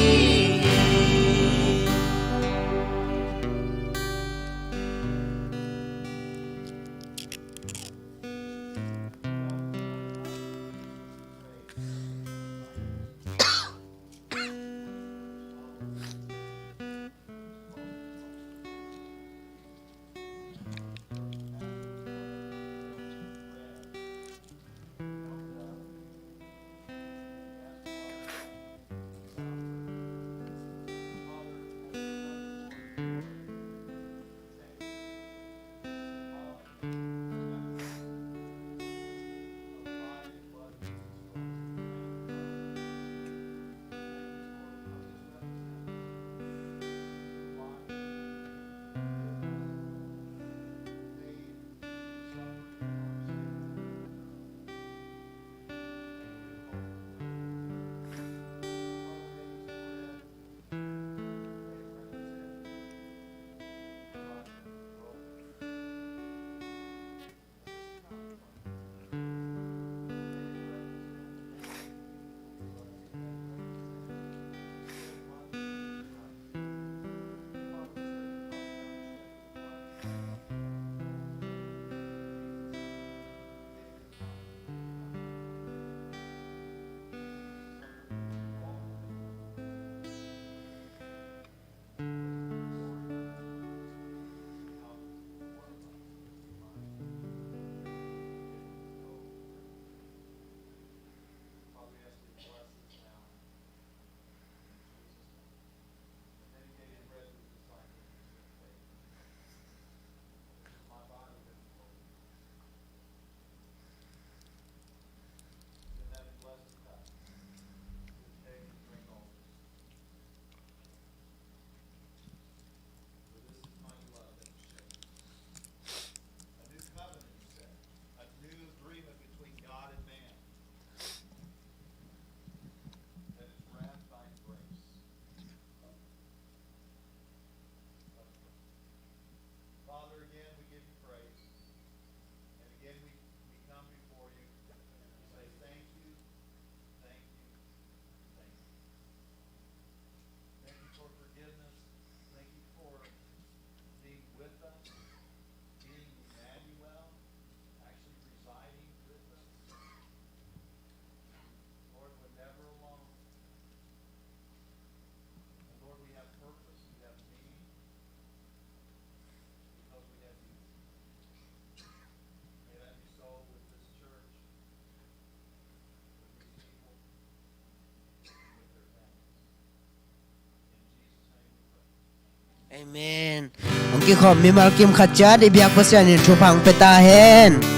Father, again, we give you praise. And again, we, we come before you and say, "Thank you, thank you, thank you." Thank you for forgiveness. Thank you for being with us, being Emmanuel, actually residing with us. Lord, we're never alone. And Lord, we have purpose, we have meaning, because we have you. May that be so with this church, with these people, with their families. In Jesus' name we pray. Amen. Hong kikhawm mimal kim khat ciat i biak Pasian in thupha hong pia ta hen.